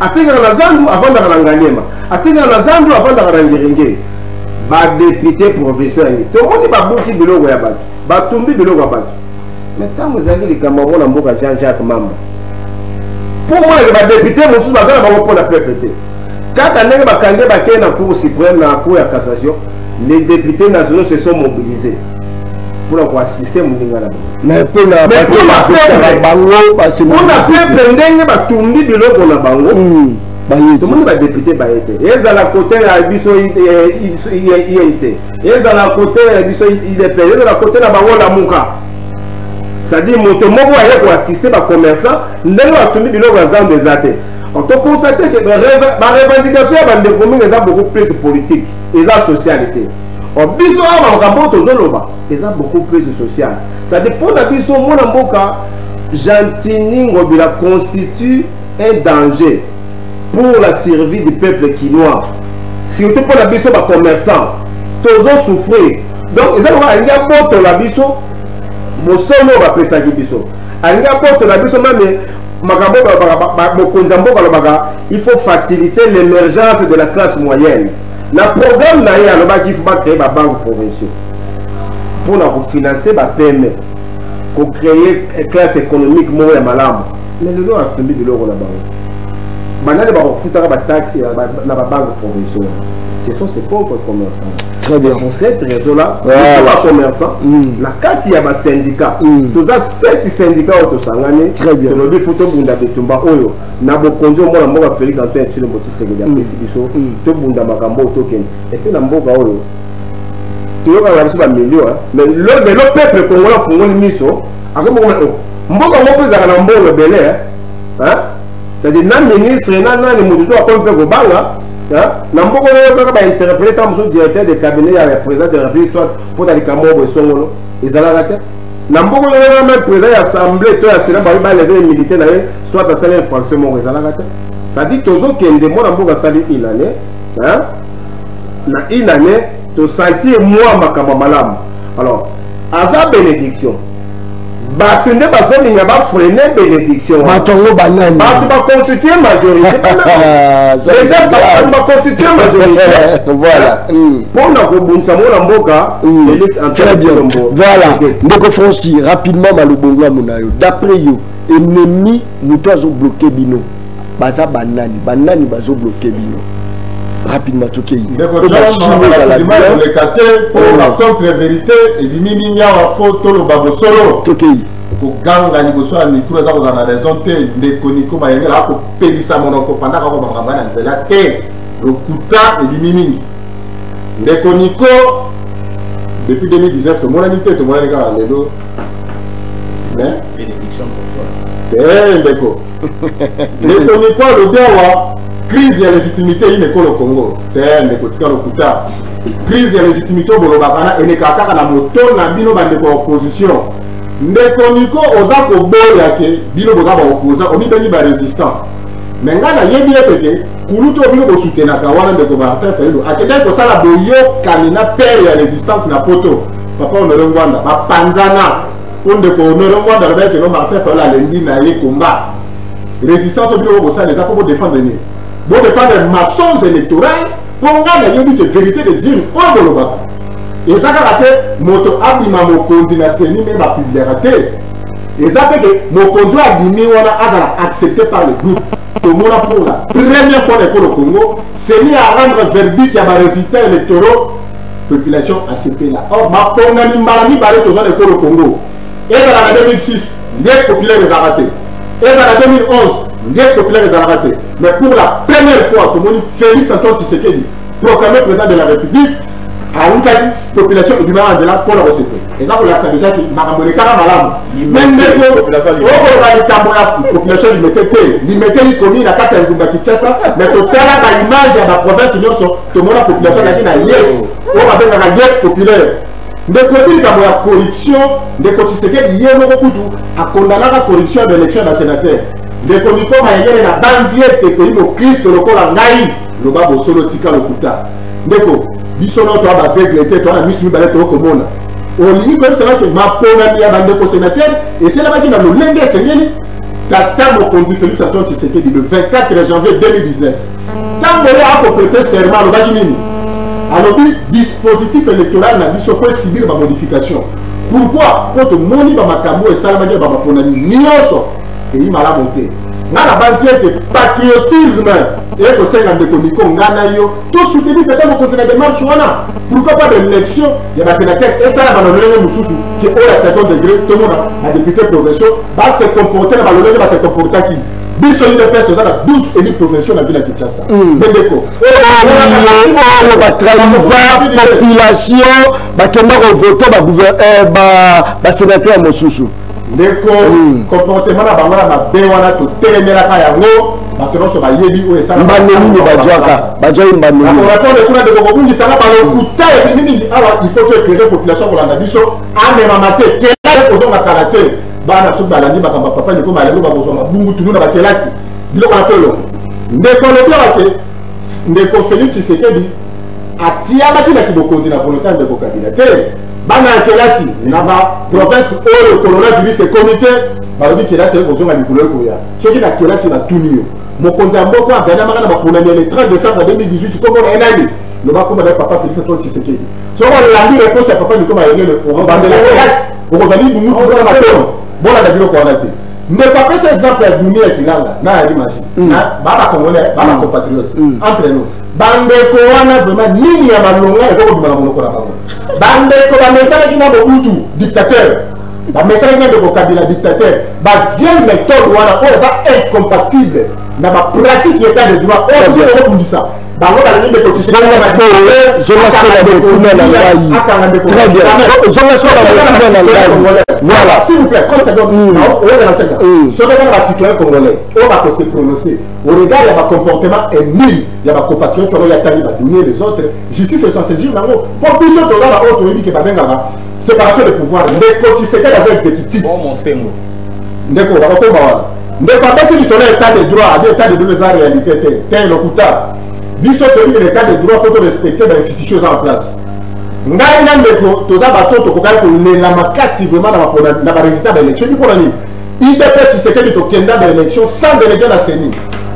atekaka na zandu, avandaka na Ngaliema, atekaka na zandu, avandaka na Ngerengere. Badéputé provinciaux yangi tomoni babuki biloko ya bato, batumbi biloko ya bato. Mais ntango ezalaki likambo yango na mboka Jean-Jacques Mamba, mpo monake badéputé mosusu baza na bango mpo na peuple te. Kaka ndenge bakangi, bakei na Cour suprême, na Cour ya cassation, les députés nationaux se sont mobilisés mpona koassister moninga na bango. Mais mpona bango, mpona peuple, ndenge batumbi biloko na bango, tomoni badéputé baye te. Ezala kote ya biso UNC, ezala kote ya biso UDPS, ezala kote na bango Lamuka, c'est-à-dire moto moko aye koassister bacommerçant ndenge batumbi biloko ya zando eza te. Toconstate ke barevendication ya bandeko mingi eza beaucoup plus politique, eza sociale te. Biso awa, makambo oyo tozoloba eza beaucoup plus social, c'est-à-dire mpo na biso mwana mboka Gentiny Ngobila constitue un danger pour la survie du peuple kinois, surtout mpo na biso bacommerçant tozosouffrir. Donc eza lokola alingi abotola biso bosono oyo bapesaki biso, alingi abotola biso même makambo. Mokonzi ya mboka alobaka il faut faciliter l'émergence de la classe moyenne. Na programme na ye alobaki il faut bacréer babanque provinciaux mpona kofinancer baPME, kocréer classe économique moko ya malamu. Mais lelo atumbi biloko na bango, banani bakofutaka bataxe na babanque provinciaux? Ce sont ces pauvres commerçants. Très bien. Pour cette raison-là, voilà, bacommerçant na kati ya basyndicat, toza sept syndicat oyo tosangani, tolobi fo tobunda bitumba oyo na bokonzi oyo mwana mboka Félix Antoine Tshilombo Tshisekedi apesi biso. Tobunda makambo oyo, tokende. Et puis na mboka oyo toyokaka biso bamilio, mais lelo peuple congolais afungoli miso, akomokoma mboka yango mpe ezalaka na mbongo ebele. C'est-à-dire na ministre na nani, moto to akomi mpe kobanga na mboka oyo kaka bainterpeller ntango mosusu directeur de cabinet ya président de la République, soit mpona likambo oyo esongolo ezalaka te. Na mboka oyo kaka même président ya assemblée to ya sénat babi balever immunité na ye, soit asali infraction moko, ezalaka te. C'est-à-dire tozokende, mwana mboka asali une année, na une année tosentir mwa makambo malamu. Alors aza bénédiction, bato nde bazolinga bafreiner bénédiction. Bato yango banani? Bato baconstitue majorité, eza bato baconstitue majorité. Voilà. Mpona kobundisa mwana mboka Félix Antoine Tshilombo. Voilà, ndeko Franci, rapidement, malobongamu na yo. D'après yo, ennemi moto azobloquer bino baza banani? Banani bazobloquer bino? Rapidement, tokei. Ndeko John, koleka te mpo na contre vérité ebimi mingi awa. Fo toloba bosolo. Tokei. Koganga liboso ya micro eza kozala na raison te. Ndeko Niko Mayengela akopelisa monoko pandaka kobanga na nzela te. Lokuta ebimi mingi. Ndeko Niko, depuis 2019 tomonani te, tomonani kaka lelo. Mais Bénédiction pour toi. Te, ndeko Niko alobi awa. Crise ya légitimité ine ekolo Congo te, ndeko, tika lokuta. Crise ya légitimité oyo bolobaka na elekaka kaka na moto na bino, bandeko ya opposition. Ndeko Niko, oza koboya ke bino boza baopposant, omibengi barésistant, mais ngai nayebi ete ke kulutu oyo bino bosutenaka wana, ndeko Martin Fayulu, akendaki kosala boyokani na père ya résistance na Poto, papa Honore Ngwanda. Bapanzana mpo ndeko Honore Ngwanda alobaki ke no, Martin Fayulu alembi na ye komba résistance. Oyo bino bokosala eza mpo bodéfendre nini? Bodéfendre mensonge électoral? Mpo ngai nayebi ke vérité des urnes oyo bolobaka eza kaka te moto abima mokonzi na CENI me bapubliaka te, eza mpe ke mokonzi oyo abimi wana azala accepté par le groupe. Tomona pour la première fois na ekolo Congo, CENI a rendre verdict ya barésultats électoraux, population asepela. Or baponami mbala mibale tozwa na ekolo Congo, ezala na 2006, liesse populaire ezalaka te, ezala na 2011, liesse populaire ezalaka te. Mais pour la première fois tomoni Félix Antoine Tshisekedi proclamé président de la République, awutaki, population ebimaka nzela mpona kosepela. Eza kolakisa déjà ke makambo elekaka malamu. Mais ndeko, okoloba likambo ya population Limete te. Limete ikomi na kati ya engumba Kinshasa, mais totala baimage ya baprovince nyonso, tomona population azalaki na liesse oyo babengaka liesse populaire. Ndeko, ebi likambo ya corruption, ndeko Tshisekedi ye moko kutu akondanaka corruption ya baélection ya basénateur. Ndeko Niko Mayengele, na banzi ete koyi mokristo lokola ngai, loba bosolo, tika lokuta. Ndeko, biso nao toa baaveugle te, toa na miso mibale, tokomona. Olingi koyebisaka ke maponami ya bandeko sénateur esalamaki na lolenge esengeli? Tata mokonzi Félix Antoine Tshisekedi, le 24 janvier 2019, ntango ye akoprêter serment, alobaki nini? Alobi dispositif électoral na biso faut esubir bamodification. Pourquoi? Mpo tomoni bamakambo esalamaki na bamaponami nyonso eyi malamu te. Nga na banzi ete patriotisme ekosenga, ndeko Niko, nga na yo tosoutenir peut-être mokonzi na démarche wana. Pourquoi pas d'élection ya basénateur esalama na lolenge mosusu ke oyo ya second degré? Tomona badéputé provinciaux base comporte na balolenge base comportaki. Biso UDPS toza na 12 élus provinciaux na ville ya Kinshasa. Mais ndeko, oyo batrahisa population, bakenda kovote basénateur mosusu. Ndeko, comportement na bango na mabe wana, totelemelaka yango. Bato nyonso bayebi oyo. Mbano nini bazwaka? Bazwaki mbano nini? Nakorépondre kuna, ndeko. Kobungisanga balokuta ebimi mingi awa. Il faut toéclairer population kolanda biso, amemama te, kelasi kozonga kala te. Bana soki balandi makambo ya papa Niko Malengo, bakozwa mabungu tunu na bakelasi, biloko na felo. Ndeko, alobi awa te ndeko Félix Tshisekedi atiamaki na kibokonzi na volonté ya ndeko Kabila te. Bana ya kelasi na baprovince oyo coronavirus ekomi te, balobi kelasi ekozonga mikolo ekoya. Soki na kelasi batuni yo, mokonzi ya mboka aganyamaka na baponami ya le 30 décembre 2018, kombo na ye nani? Loba kombo na ye, papa Félix Antoine Tshisekedi. Soki olandi réponse ya papa Niko Mayengele, okobandela kelasi, okozali bungutu mpona matono. Bolanda biloko wana te. Ndeko apesa exemple ya Dunia ya Kilanga na yali magie na ba bacongolais, ba bacompatriote entre nous. Bandeko wana vraiment, nini ya malonga ekoki kobima na monoko na bango? Bandeko bamesanaki na Mobutu dictateur, bamesanaki na ndeko Kabila dictateur. Bavieille méthode wana oyo eza incompatible na bapratique ya état de droit oyo biso tokobundisa. Bango balingi ndeko Zonga sikoyo na motuna na ngai. Très bien, zonga sikoyo na motuna na ngai. Voilà, s'il vous plaît, 30 secondes. Oyoka na senga, soki eza na bacitoyen congolais oyo bakose prononcer au regard ya bacomportement émile ya bacompatriote wana oyo atangi, badunie, les autres, justice s'en saisir nango. Mpo biso toza na oyo toyebi ke babengaka séparation de pouvoir. Ndeko Tshisekedi aza exécutif. Ndeko, bakokoma wana. Ndeko abeti lisolo ya état de droit, abi état de droit eza réalité te. Te, lokuta. Biso toyebi ke l'état de droit, faut torespecte bainstitution eza en place. Ngai na ndeko toza bato tokokaki kolela makasi vraiment na barésultat baélection. Ebi mpona nini? UDPS Tshisekedi tokenda baélection sans délégué na CENI.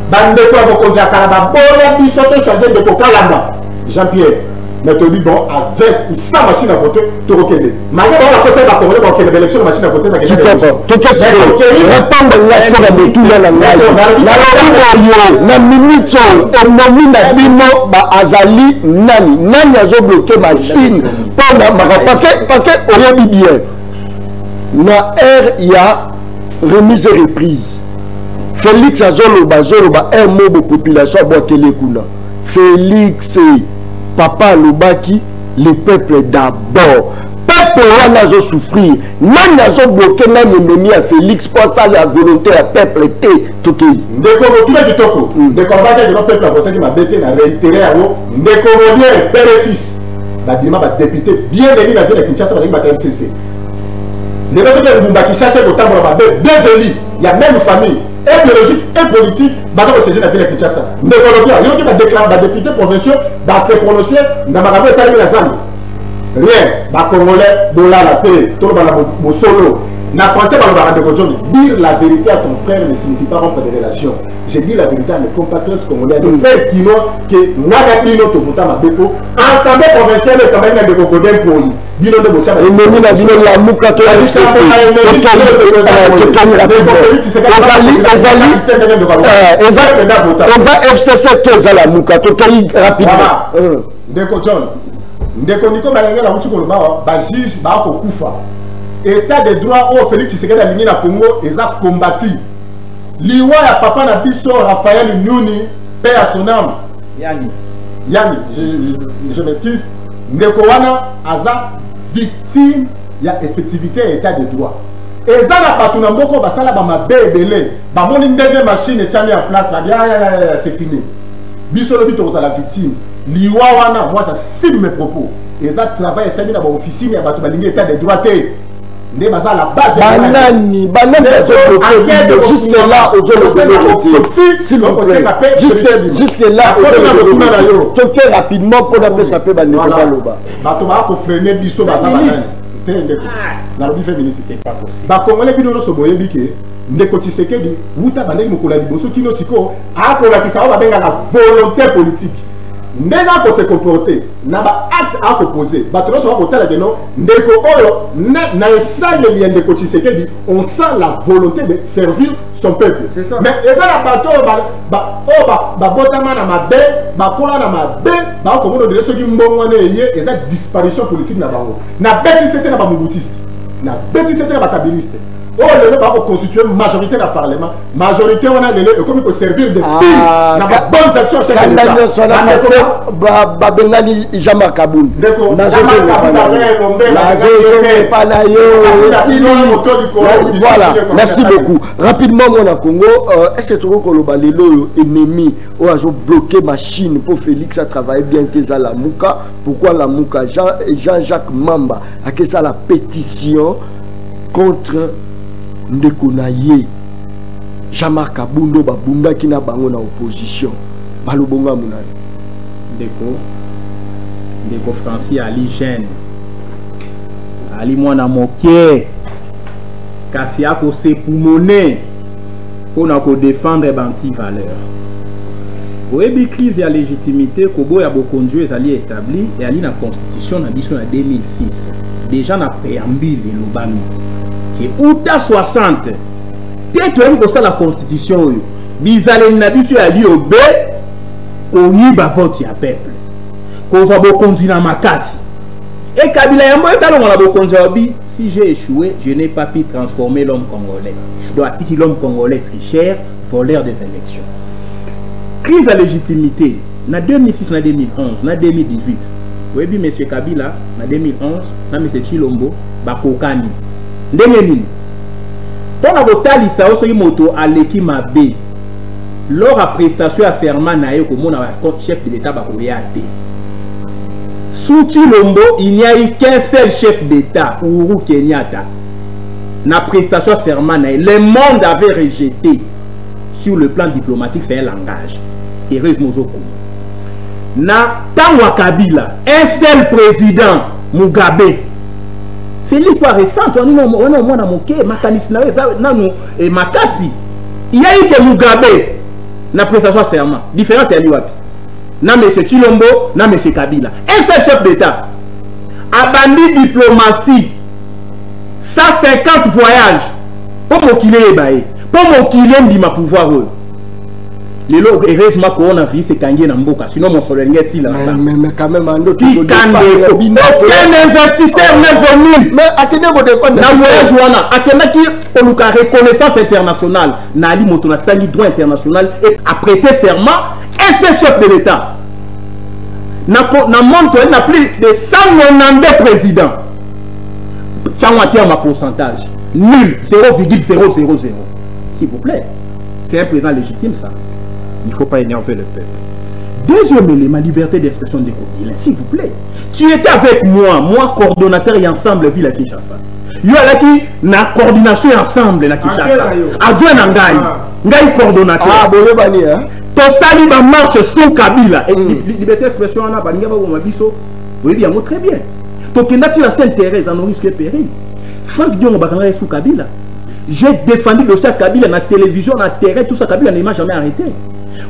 Bandeko ya mokonzi ya kala baboya biso tochange ndeko Kalamba Jean Pierre, mais toyebi bon, avec ou sans machine à voter tokokende. Malgré bango bakosaki bakongole bakokende baélection na machine à voter. Répondre nga sikoyo na motuna na ngai. Nalobi oyo na minute oyo, ennemi na bino azali nani? Nani azobloke machine mpona makambo? Parce que oyebi bien, na ère ya remise et reprise, Félix azoloba, azoloba un mot, bopopulation abwakeli kuna. Félix papa alobaki: le peuple d'abord. Peuple. Peuple wana azosouffrir, nani azobloke, nani ennemi ya Félix mpo asala ya volonté ya peuple te? Tokei. Ndeko, motuna kitoko. Ndeko abaki akeno peuple avotaki mabe te. Na réitéré yango, ndeko Molière, père et fils babima badéputé bien élu na ville ya Kinshasa, bazalaki bato ya FCC. Lelo soki engumba Kinshasa ekotambola mabe, deux élus ya même famille et biologique et politique baza kosiéger na ville ya Kinshasa. Ndeko alobi yoki badéputé provinciaux base prononce na makambo esalemi na Zambie, rien. Bacongolais, bolala te, toloba na bosolo. Na français balobaka, ndeko John, dire la vérité à ton frère ne signifie pas rompre des relations. J'ai dit la vérité à mes compatriotes congolais, à mes frères kinois, que nga na bino tovota mabe po assemblée provinciale ekambaki na ndeko Godin Poi. Bino nde botya ennemi na bino Lamuka to FCC. Tokani rapidement, eza FCC to eza Lamuka? Tokei rapidement. Ndeko John, ndeko Niko Balenge nauti koloba awa, bajuge bakokufa. État de droit oyo Félix Tshisekedi alingi na Congo eza kombati. Liwa ya papa na biso Raphaël Nyuni, paix à son âme. Yani. Yani, je m'excuse, ndeko wana aza victime ya effectivité ya état de droit. Eza na bato na mboka oyo basala bamabe ebele, bamoni ndenge machine etiami en place, babi c'est fini. Biso lobi tokozala victime. Liwa wana, moi j'assume mes propos, eza travail esali na baofficine ya bato balingi état de droit te, nde baza la base. Banani, banani bazobloke? Jusque là ozolobelo te, s'il vous plaît. Jusque là toke rapidement mpo napesa mpe bandeko baloba. Bato baa kofreiner biso baza banani te? Ndeko, nalobi 20 minutes. Bakongole, bino nyonso boyebi ke ndeko Tshisekedi, wuta bandeki mokolo ya liboso kino sikoyo, akolakisa oyo babengaka volonté politique. Ndenge akose comporte na baacte akopose, bato nyonso bakotala keno ndeko oyo na esaleli ya ndeko Tshisekedi, on sent la volonté de servir son peuple. Mais eza na bato oyo babotama na mabe, bakola na mabe, bakomona odele soki mbongo wana eye, eza disparition politique na bango. Nabetisi te na bamobutiste, nabetisi te na bakabiliste oyo lelo bakoconstitue majorité na parlement. Majorité wana lelo ekomi koservir de pile na babonnes actions chef de l'État. Nyonso wana parce que babengani Jean-Marc Kabund. Nazozongepa na yo esili. Voilà, merci beaucoup. Rapidement, mwana Congo, est ce que tokoki koloba lelo oyo ennemi oyo azobloke machine mpo Félix atravaille bien te eza Lamuka? Pourquoi Lamuka? Jean-Jacques Mamba akesala pétition contre ndeko na ye Jean-Marc Kabund, babundaki na bango na opposition. Balobonga munani? Ndeko Francis ali jeune, ali mwana moke, kasi akosepumone mpona kodéfendre baantivaleur. Oyebi, crise ya légitimité, koboya bokonzi oyo ezali établi, eyali na constitution na biso na 2006. Déjà na préambule elobami ke uta 60 te toyaki kosala constitution oyo, bizaleli na biso eyali obe koyiba vote ya peuple, kozwa bokonzi na makasi. E Kabila yango etalonga na bokonzi, alobi: "Si j'ai échoué, je n'ai pas pu transformer l'homme congolais." Donc atiki l'homme congolais tricheur, voleur des élections. Crise ya légitimité na 2006, na 2011, na 2018. Oyebi, monsieur Kabila na 2011 na monsieur Tshilombo bakokani ndenge nini? Mpona kotalisa yo soki moto aleki mabe, lors ya prestation ya serment na ye, komona chef de l'État bakoya te. Sous Tshilombo, il n'y a eu qu'un seul chef d'État, Uhuru Kenyatta, na prestation ya serment na ye. Le monde avait rejeté sur le plan diplomatique, c'est un langage. Heureusement ozokoma na ntango ya Kabila, un seul président, Mugabe. C'est l'histoire récente wana. Omwana moke, makanisi na yo eza nanu makasi. Il y a eu que Mugabe na prestation ya serment. Différence eyali wapi na monsieur Tshilombo na monsieur Kabila? Un seul chef d'État abandi diplomatie, 150 voyages mpo mokili eyeba ye, mpo mokili endima pouvoir oyo lelo. Heureusement coronavirus ekangi ye na mboka, sinon mosolo elingi esila. Mais quand même, ando Tikandeko, aucun investisseur n'est venu. Mais akende kodefendre. Na voyage wana akendaki koluka reconnaissance internationale. Na ali moto natiangi droit international et aprêter serment, un seul chef de l'État na monde toyali na plus de 192 présidents. Tiango en terme ya pourcentage, nul, 0,000. S'il vous plaît, c'est un président légitime, ça? Il faut pas énerver le peuple. Deuxième élément, liberté d'expression de Kobila, s'il vous plaît. Tu étais avec moi, moi coordonnateur et ensemble ville à Kinshasa. Yo alaki na coordination ensemble na Kinshasa. Adjoint na ngai. Ngai coordonnateur. Ah, boyebani, hein? Tosali ba marche sous Kabila. Et liberté d'expression wana balinga baboma biso. Oyebi yango très bien. Tokenda ti na Sainte-Thérèse en risque et péril. Franck Diongo bakanga sous Kabila. J'ai défendu le dossier à Kabila na télévision, na terrain, tout ça. Kabila ne m'a jamais arrêté.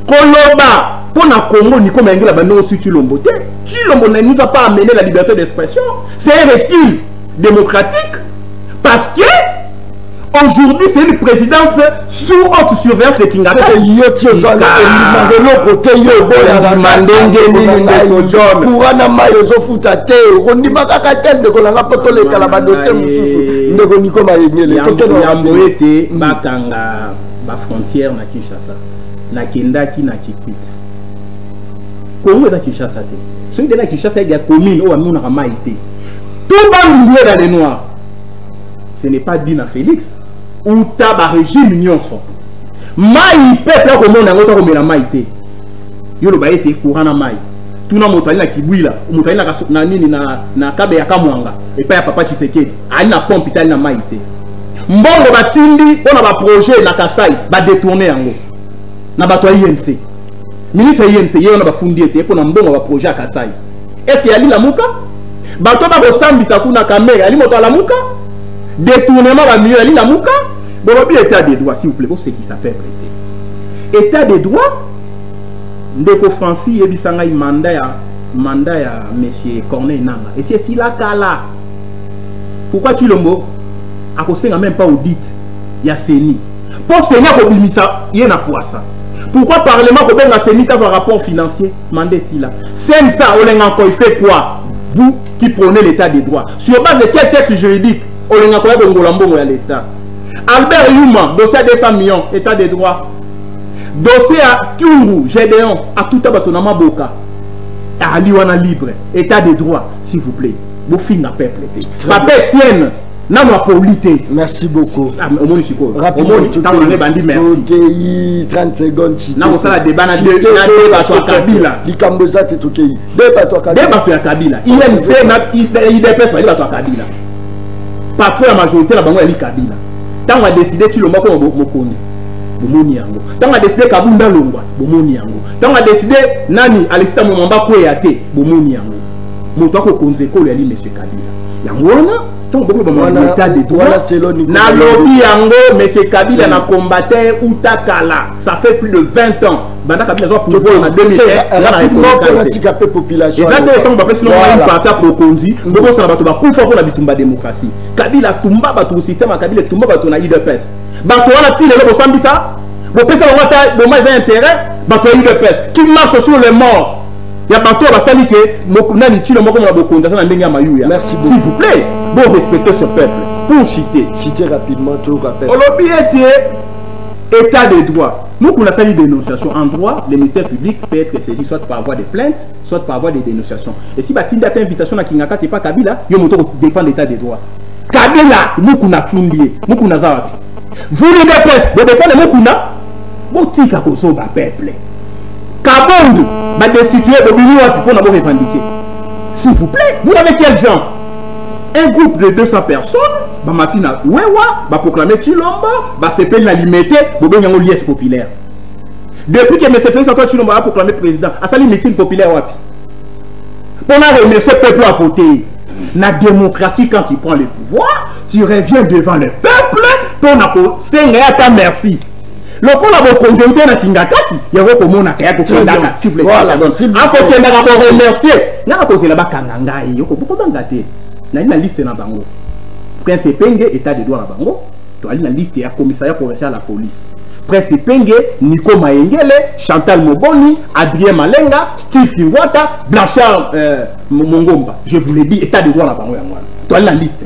Koloba pour na Congo, Nico Mayengele ba non Tshilombo te. Tshilombo ne nous a pas amené la liberté d'expression. C'est un recul démocratique parce que aujourd'hui c'est une présidence sous haute surveillance de Kingakati. Yo ti ozala eloko te, yo oboyaka ndenge nini, ndeko John? Courant na mai ozofuta te, okondima kaka te. Ndeko nanga, mpo tolekala badossier mosusu, ndeko Niko Mayengele. Yambo ete bakanga bafrontière na Kinshasa, nakendaki na Kikwit. Kongo eza Kinshasa te. Soki nde na Kinshasa ya commune oyo bamonaka mai te, tout Bandundu dans le noir. Ce n'est pas dit na Félix uta barégime nyonso. Mai, peuple akomona yango to akomela mai te. Yo loba ete courant na mai, tuna moto ali na Kibwila, moto ali na nini, na Kabe ya Kamwanga epai ya papa Tshisekedi, ali na pompe te, ali na mai te. Mbongo batindi mpona baprojet na Kasai, badétourner yango na bato ya UNC. Ministre ya UNC ye wana bafundi ete mpona mbongo ya baprojet ya Kasai. Est ce que yali Lamuka? Bato bakosambisa kuna, Kamerhe ali moto alamuka, détournement bamillion, yali Lamuka. Bolobi état de droit, s'il vous plaît, bosekisa peuple te. État de droit, ndeko Francis, yebisa ngai, mandat ya monsieur Corneille Nanga esi esila kala. Pourquoi Tshilombo akosenga même pas audit ya CENI mpo CENI akobimisa ye na poisa? Pourquoi parlement kobenga CENI tazwa rapport financier? Mandat esila. CNSA, Olenga Nkoy fait quoi? Vous qui prenez l'état de droit, sur base de quel texte juridique Olenga Nkoy akongola mbongo ya l'état? Albert Yuma, dossier à 200 millions, état de droit? Dossier ya Kyungu Gédéon, atuta bato na maboka, ali wana libre, état de droit? S'il vous plaît, bofinga peuple te. Papa Etienne nano apoli te. Merci beaucoup. Ah, omoni sikoyo, omoni ntango nanga ebandi. Merci. Tokei 30 secondes. Nakosala débat na deux bato ya Kabila. Likambo eza te, tokei de bato ya Kabila. De bato ya Kabila, UNC na UDPS bali bato ya Kabila. Patron ya majorité na bango yali Kabila. Ntango adécider Tshilombo akoma mokonzi, bomoni yango. Ntango adécider Kabund alongwa, bomoni yango. Ntango adécider nani, Alexis Thambwe Mwamba kweya te, bomoni yango. Moto akokonza ekolo yali monsieur Kabila. Yango wana ntango bokoloba état de droit, nalobi yango. Monsieur Kabila na combattre uta kala, ça fait plus de 20 ans banda Kabila azwa pouvoir na 2001. Eza te ntango bapesi no parti ya bokonzi, bobosana bato bakufa mpona bitumba démocratie. Kabila atumba bato, système ya Kabila etumba bato na UDPS. Bato wana ti lelo bosambisa, bopesa bango ata boma eza intérêt. Bato ya UDPS qui marche sur les morts ya bato oyo basali ke nani, Tshilo moko na bokonzi aza na ndenge ya mayuya. S'il vous plaît, bon, respecter ce peuple pour chuter. Chuter rapidement, tout rappel. Olobi ete état de droit, Mukuna asali dénonciation. En droit, le ministère public peut être saisi soit par voie de plainte, soit par voie de dénonciation. Et si batindi ata invitation na Kingakati epa Kabila, yo moto défendre l'état de droit? Kabila, Mukuna fundi ye, Mukuna aza wapi? Vous, l'UDPS, bodéfendre Mukuna? Botika kozoba peuple. Kabondu badestituer, bobimi wapi mpona borevendiquer? S'il vous plaît, vous avez quel genre? Un groupe de 200 personnes bamati na wewa, baproclamer Tshilombo, basepeli na Limete, bobengi yango liesse populaire. Depuis que M. Félix Antoine Tshilombo a proclamé président, asali meeting populaire wapi mpona remercier peuple a voté? Na démocratie, quand tu prends le pouvoir, tu reviens devant le peuple mpona kosenga ye ata merci. Lokola bokonzi te na Kingakati, yango komonaka ya kokendaka, akokendaka koremercier. Ngaka kozela bakanga ngai, bokobanga te. Nali na liste na bango, Prince Epenge, état de droit na bango. Toali na liste ya commissariat provincial ya police: Prince Epenge, Nico Mayengele, Chantal Moboni, Adrien Malenga, Steve Kimvwata, Blanchard Mongomba. Je vous l'ai dit, état de droit na bango yango wana. Toali na liste.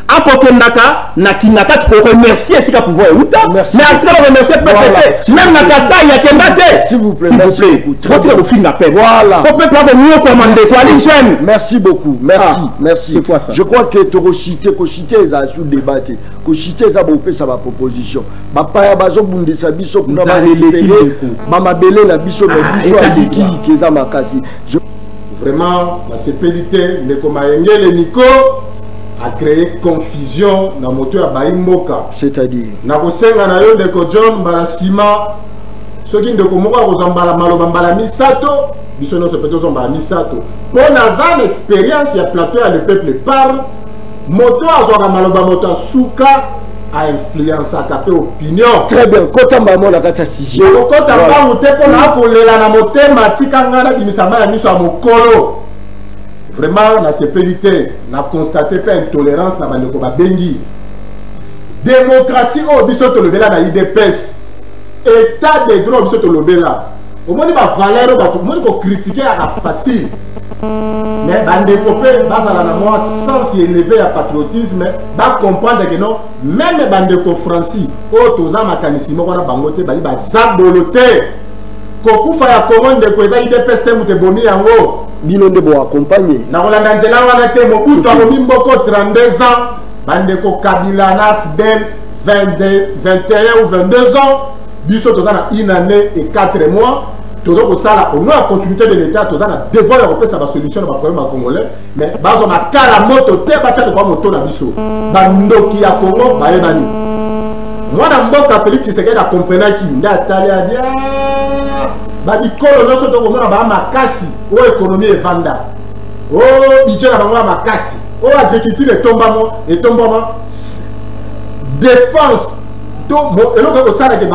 Akokendaka na Kingakati koremercier esika pouvoir euta, mais atikala koremercier peuple te. Même na Kasai akenda te. S'il vous plaît, s'il vous merci plaît. beaucoup. Très Botika bien. kofinga peuple. Voilà. Po peuple akonyokwama, ndeko ali jeune. Merci beaucoup, merci, Ah, merci. c'est quoi ça? Je crois que tokociter, kociter eza sous débat te. Kociter eza bopesa ba proposition. Bapaya bazobundisa biso kuna Nzala barécupérer eleki ndeko. bamabele na biso, mais Ah, biso état de aliki droit. eza makasi. Vraiment nasepeli te. Ndeko Mayengele Niko a créé confusion na moto ya bayi mboka. C'est-à-dire? Nakosenga na yo, ndeko John, mbala nsima soki ndeko moko akozwa mbala maloba mbala misato, biso nyonso mpe tozwa mbala misato, mpo naza na expérience ya plateau ya Le Peuple Parle. Moto azwaka maloba moto asuka ainfluençaka mpe opinion. Très bien, kota mbamo na kati ya sujet. Nakokɔta Voilà. mbangu te mpo na kolela na motema. Tika ngai nabimisa mai ya miso ya mokolo. Vraiment nasepeli te. Na constate mpe intolérance na bandeko babengi. Démocratie oyo biso tolobela na UDPS, état de droit biso tolobela, omoni bavaleur oyo bato omoni kocritiquer yaka facile, mais bandeko mpe bazala na mwa sens élevé ya patriotisme, bacomprendre que non, même bandeko Francis oyo toza makanisi moko na bango te, bali baza bolo te. Kokufa ya Kongo, ndeko, eza UDPS te moto ebomi yango. Bino nde boaccompagne. Nakolanda nzela wana te. Mobutu abomi mboko 32 ans, bandeko Kabila na Fidèle 22, 21 ou 22 ans. Biso toza na une année et 4 mois. Toza kosala au nom ya continuité de l'État. Toza na devoir ya kopesa basolution na baproblème ya Congolais, mais bazwa makala moto te, batia lokwa moto na biso. Bandoki ya Congo bayebani. Mwana mboka Félix Tshisekedi akomprenaki nde atali abi babikolo nyonso tokomona baa makasi oyo économie evanda, oyo budget na bango ya makasi, oyo agriculture etombamo etombama, défense to eloko ekosalaka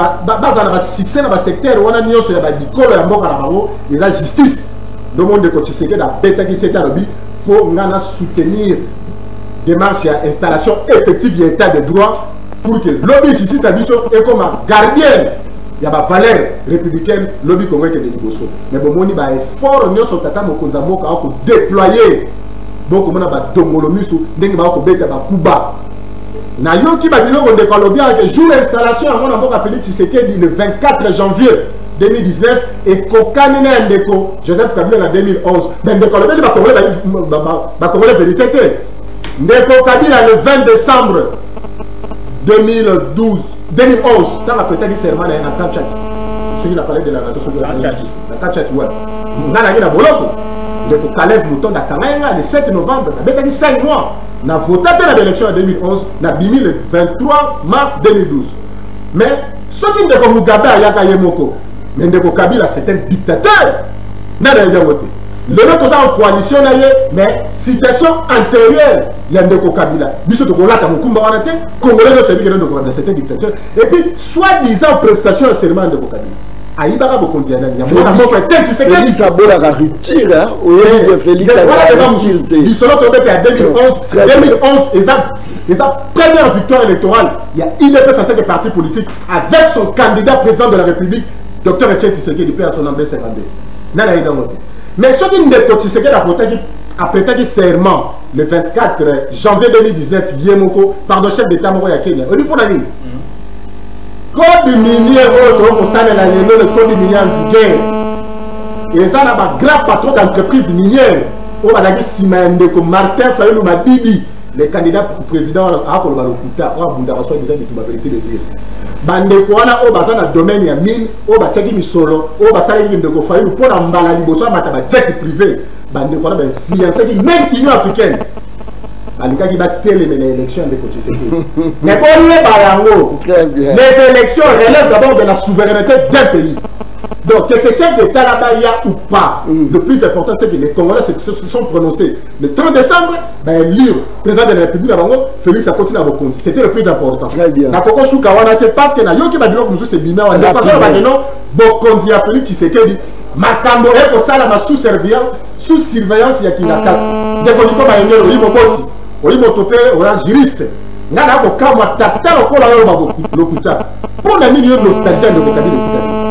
bazala na basuccès na basecteur wana nyonso ya babikolo ya mboka na bango eza justice. Ndomo ndeko Tshisekedi abetaki sete, alobi fo nga na soutenir démarche ya installation effective ya état de droit pour que lobi justice na biso ekoma gardienne ya bavaleur républicaine, lobi Kongo ekende liboso. Mais bomoni baeffort nyonso tata mokonzi ya mboka akodéployer, bokomona badongolo miso ndenge bakobeta bakuba. Nayoki babiloko ndeko alobi ake jour installation yango na mboka Félix Tshisekedi le 24 janvier 2019 ekokani na ya ndeko Joseph Kabila na 2011. Mais ndeko alobeli bacongolais vérité te. Ndeko Kabila, le 20 décembre 2012, 2011, ntango apretaki serment na ye na Camp Tshatshi, soki na Palais de la Nation, soki na Camp Tshatshi, wa nga nangi na boloko. Ndeko Kalev Mutondo akanga ye nga le 7 novembre, nabetaki 5 mois. Na vota te na baélection ya 2011, nabimi le 23 mars 2012. Mais soki ndeko Mugabe ayaka ye moko, mais ndeko Kabila, c'est un dictateur, nani ayebi yango te? Lelo toza en coalition na ye, mais situation antérieure ya ndeko Kabila, biso tokolata mokumba wana te. Congolais nyonso ayebi que ndeko Kabila, c'est un dictateur. Et puis soi-disant prestation ya serment ya ndeko Kabila, ayibaka bokonzi ya nani? Ya mwana moko Etienne Tshisekedi. Félix abolaka rupture, oyebi que Félix Wana rupture te. Lisolo tobeta ya 2011. 2011 eza première victoire électorale ya UDPS en tant que parti politique avec son candidat président de la République, docteur Etienne Tshisekedi, mpe ya son ambe 52. Nani ayebi yango te? Mais soki ndeko Tshisekedi avotaki, aprêtaki serment le 24 janvier 2019 ye moko, pardon, chef d'état moko ya Kenya, oyebi mpona nini? Code minier oyo tokosalela lelo, le code minier en vigueur, eza na bagrand patron d'entreprise minière oyo bazalaki nsima ya ndeko Martin Fayulu Madidi, le candidat président. Akoloba lokuta oyo abundaka so eza bitumba vérité des urnes. Bandeko wana oyo baza na domaine ya mine, oyo batiaki misolo, oyo basalaki ndeko Fayulu mpo na mbala liboso amata bajet privé, bandeko wana bainfluençaki même Union africaine, balingaki batelemela élection ya ndeko Tshisekedi. Mais boyeba yango, les élections relèvent d'abord de la souveraineté d'un pays. Donc que ce chef d'état là-bas y a ou pas, le plus important, c'est que les Congolais se sont prononcés le 30 décembre, ben élire président de la République na bango Félix akoti na bokonzi. C'était le plus important. Très bien. Nakoko suka wana te parce que nayoki babiloko mosusu ebima wana. Ndeko azoloba que non, bokonzi ya Félix Tshisekedi, makambo ekosalama sous surveillance ya Kingakati. Ndeko Niko Mayengele, oyi moboti, oyi moto mpe oya juriste. Ngai na kokamwa tata lokola oyo lokuta. Mpo na nini yo nostalgie ya ndeko Kabila etikali?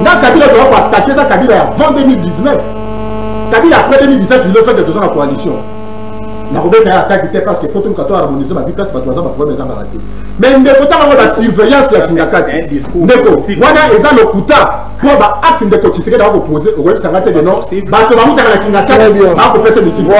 Nga Kabila toya koattaquer eza Kabila ya avant 2019. Kabila après 2019, il fait que toza na coalition. Nakobeta ye attaque te parce que faut toluka to harmoniser ba vie place bato baza ba problème ezangaka te. Mais ndeko ntango yango ba surveillance ya Kingakati. Ndeko wana eza lokuta mpo ba acte ndeko Tshisekedi akopose okoyebisa nga te de non bato bautaka na Kingakati bakopesa mitiki.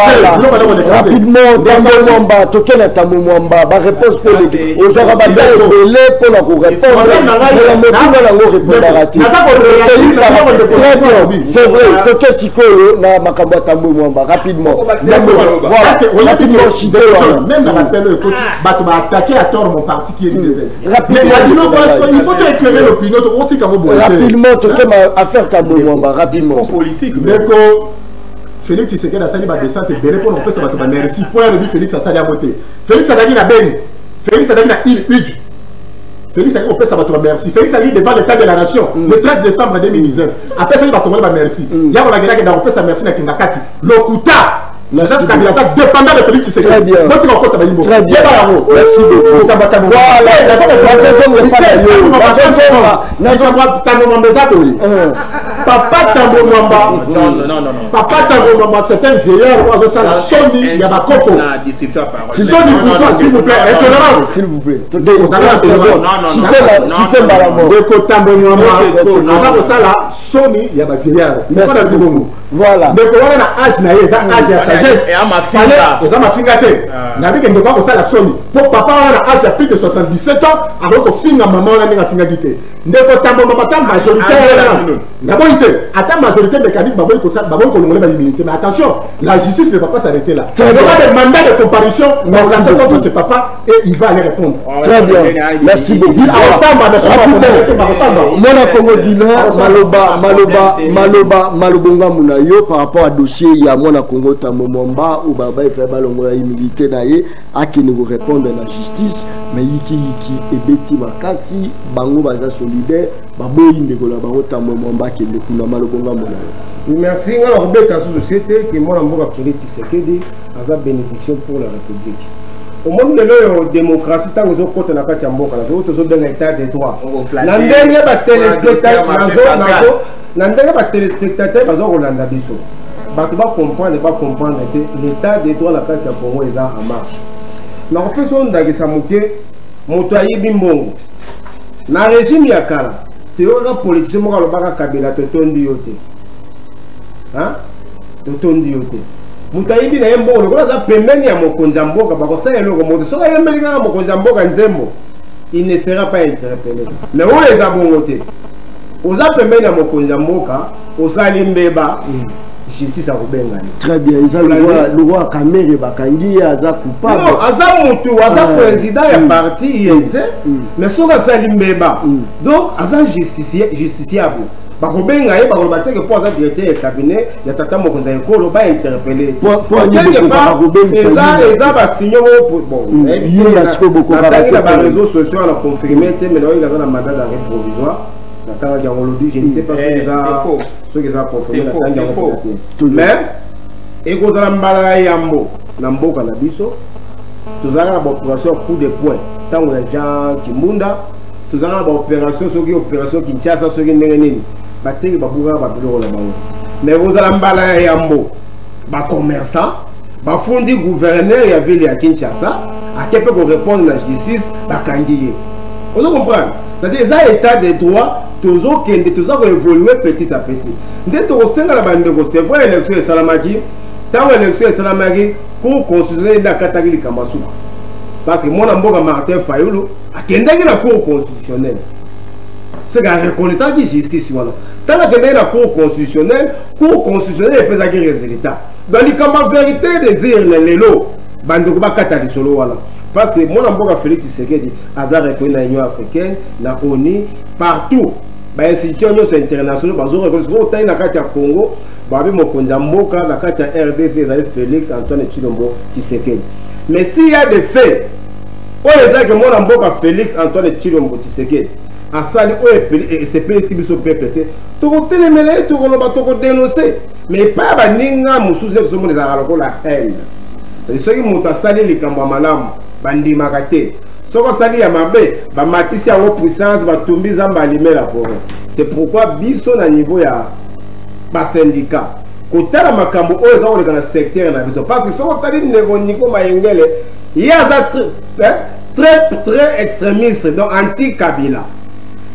Rapidement, Tambo Mwamba, toke na Tambo Mwamba, ba réponse mpe ozwaka ba temps ebele mpo na korépondre na motuna nango répondaka te. Très bien, c'est vrai. Toke sikoyo na makambo ya Tambo Mwamba rapidement. Voilà, rapidement chité wana. Même na rappel oyo ekoti bato ba attaquer à tort mon parti qui est l'UDPS. Rapidement, il faut éclairer l'opinion, tokotika yango boye. Rapidement, toke ma affaire Tambo Mwamba rapidement. Politique. Ndeko Félix Tshisekedi asali ba descente ebele mpona kopesa bato ba merci mpo ya lobi Félix asali yango te. Félix azalaki na Beni, Félix azalaki na île Udu, Félix azalaki kopesa bato ba merci. Félix azalaki devant l'état de la nation le 13 décembre 2019, apesaki bakongole ba merci. Yango nagendaki na kopesa merci na Kingakati. Lokuta. Joseph Kabila aza dépendant de Félix Tshisekedi. Très bien. Botika kokosa bayimbo. Très bien. Yeba yango. Merci beaucoup. Voilà. Voilà. Tambo Mwamba eza boye. Papa Tambo Mwamba. Papa Tambo Mwamba, c'est un vieillard oyo azosala soni ya bakoko. Soni pourquoi, s'il vous plaît, intolérance. S'il vous plaît. Ndeko Tambo Mwamba aza kosala soni ya ba vieillard. Merci beaucoup. Voilà. Ndeko wana na âge na ye eza âge ya sagesse. Eza mafinga te. Nabike ndeko akosala soni. Po papa wana na âge ya plus de 77 ans akoki kofinga mama wana ndenge afingaki te. Ndeko Tambo Mwamba ata majorité wana naboyi te, ata majorité mécanique baboyi kosala, baboyi kolongola ba immunité. Mais attention, la justice ne va pas s'arrêter là. Il y aura des mandats de comparution lancés contre ce papa et il va aller répondre. Très bien. Merci beaucoup. Mwana Congo Guilain, maloba maloba maloba malobonga munayo par rapport à dossier ya Mwana Congo Tambo Mwamba ou baba efa balongola immunité na ye akende ko répondre na justice, mais yiki yiki ebeti makasi bango baza solidaire baboyi ndeko na bango Tambo Mwamba akende kuna malobonga munayo. Merci. Nga na kobeta sous société que mwana mboka Félix Tshisekedi aza bénédiction pour la République. Omoni lelo oyo démocratie ntango ezokota na kati ya mboka na biso tozobenga état de droit. Na ndenge ba téléspectateurs, na ndenge ba téléspectateurs baza kolanda biso, bato ba comprendre, ba comprendre te l'état de droit na kati ya Congo eza en marche. Nakopesa oyo ndakisa moke, moto ayibi mbongo na régime ya kala, toyokaka politicien moko alobaka Kabila totondi yo te, totondi yo te. Moto ayibi na ye mbongo lokola aza pembeni ya mokonzi ya mboka, bakosala eloko moto soki ayembeli kaka mokonzi ya mboka nzembo, il ne sera pas interpellé. Mais oyo eza bongo te, oza pembeni ya mokonzi ya mboka, osali mbeba, justice akobengani. Très bien. Eza le roi Kamere bakangi aza coupable. Non, aza mutu, aza président ya parti INC, mais soki asali mbeba, donc aza justiciable. Bakobenga ye, bakoloba teke mpo aza directeur ya cabinet ya tata mokonzi ya ekolo, bainterpelle eza eza basinyo moko. Bon, natangi na baréseaux sociaux, na confirme te, mais nayoki aza na mandat d'arrêt provisoire. Natangaki yango lobi, je ne sais pas soki eza confirme, natangi yango te, mais ekozala mbala ya yambo na mboka na biso. Tozalaka na baopération coup de poing ntango ya Jean Kimbunda, tozalaka na baopération soki opération Kinshasa soki ndenge nini, bateki babukaka babiloko na bango, mais kozala mbala ya yambo bacommerçant bafundi gouverneur ya ville ya Kinshasa, ake mpe korépondre na justice, bakangi ye. Ozo comprendre, c'est-à-dire eza état de droit, tozokende, toza koévolue petit à petit. Nde tokosenga na bandeko, c'est vrai, élection esalamaki. Ntango élection esalamaki, cour constitutionnelle nde akataki likambo ya suka, parce que mwana mboka Martin Fayulu akendaki na cour constitutionnelle, c'est areconnaîtraki justice wana. Ntango akendaki na cour constitutionnelle, cour constitutionnelle epesaki résultat. Donc likambo ya vérité des urnes, lelo bandeko bakata lisolo wana, parce que mwana mboka Félix Tshisekedi aza reconnu na Union africaine, na ONU, partout, bainstitution nyonso internationaux bazo reconnaître. Soki otali na kati ya Congo, babi mokonzi ya mboka na kati ya RDC ezali Félix Antoine Tshilombo Tshisekedi. Mais s'il y a des faits oyo ezalaki mwana mboka Félix Antoine Tshilombo Tshisekedi asali oyo esepelisi biso peuple te, tokotelemela ye, tokoloba, tokodénonce. Mais epai ya baninga mosusu nde tozomona ezalaka lokola haine. C'est soki moto asali likambo ya malamu, bandimaka te. Soki osali ya mabe, bamatisi yango puissance, batumbi zamba, alime la forêt. C'est pourquoi biso na niveau ya basyndicat Kotala makambo oyo eza koleka na secteur na biso, parce que soki otali ndeko Nico Mayengele, ye aza très très extrémiste, donc anti Kabila.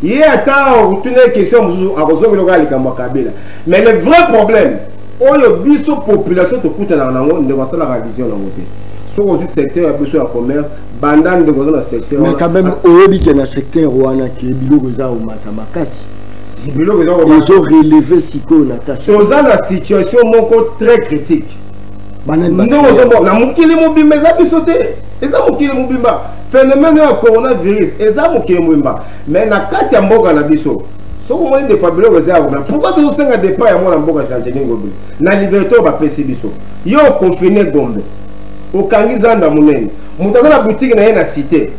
Ye ata otuna question mosusu, akozongela kaka likambo ya Kabila. Mais le vrai problème oyo biso population tokutanaka nango, ndeko asalaka vision nango te. Soki ozwi secteur ya biso ya commerce, banda ndeko aza na secteur. Mais quand même, oyebi ke na secteur wana ke biloko eza komata makasi. Biloko eza Ezorelever sikoyo na tâche. Toza na situation moko très critique. Ndenge ozomona na mokili mobimba, eza biso te, eza mokili mobimba. Phénomène ya coronavirus eza mokili mobimba, mais na kati ya mboka na biso, soki omoni des fois biloko eza ya komela. Pourquoi tozosenga départ ya mwana mboka Gentiny Ngobila na liberté oyo bapesi biso? Yo oconfiner Gombe, okangi zanda monene. Moto aza na boutique na ye na cité,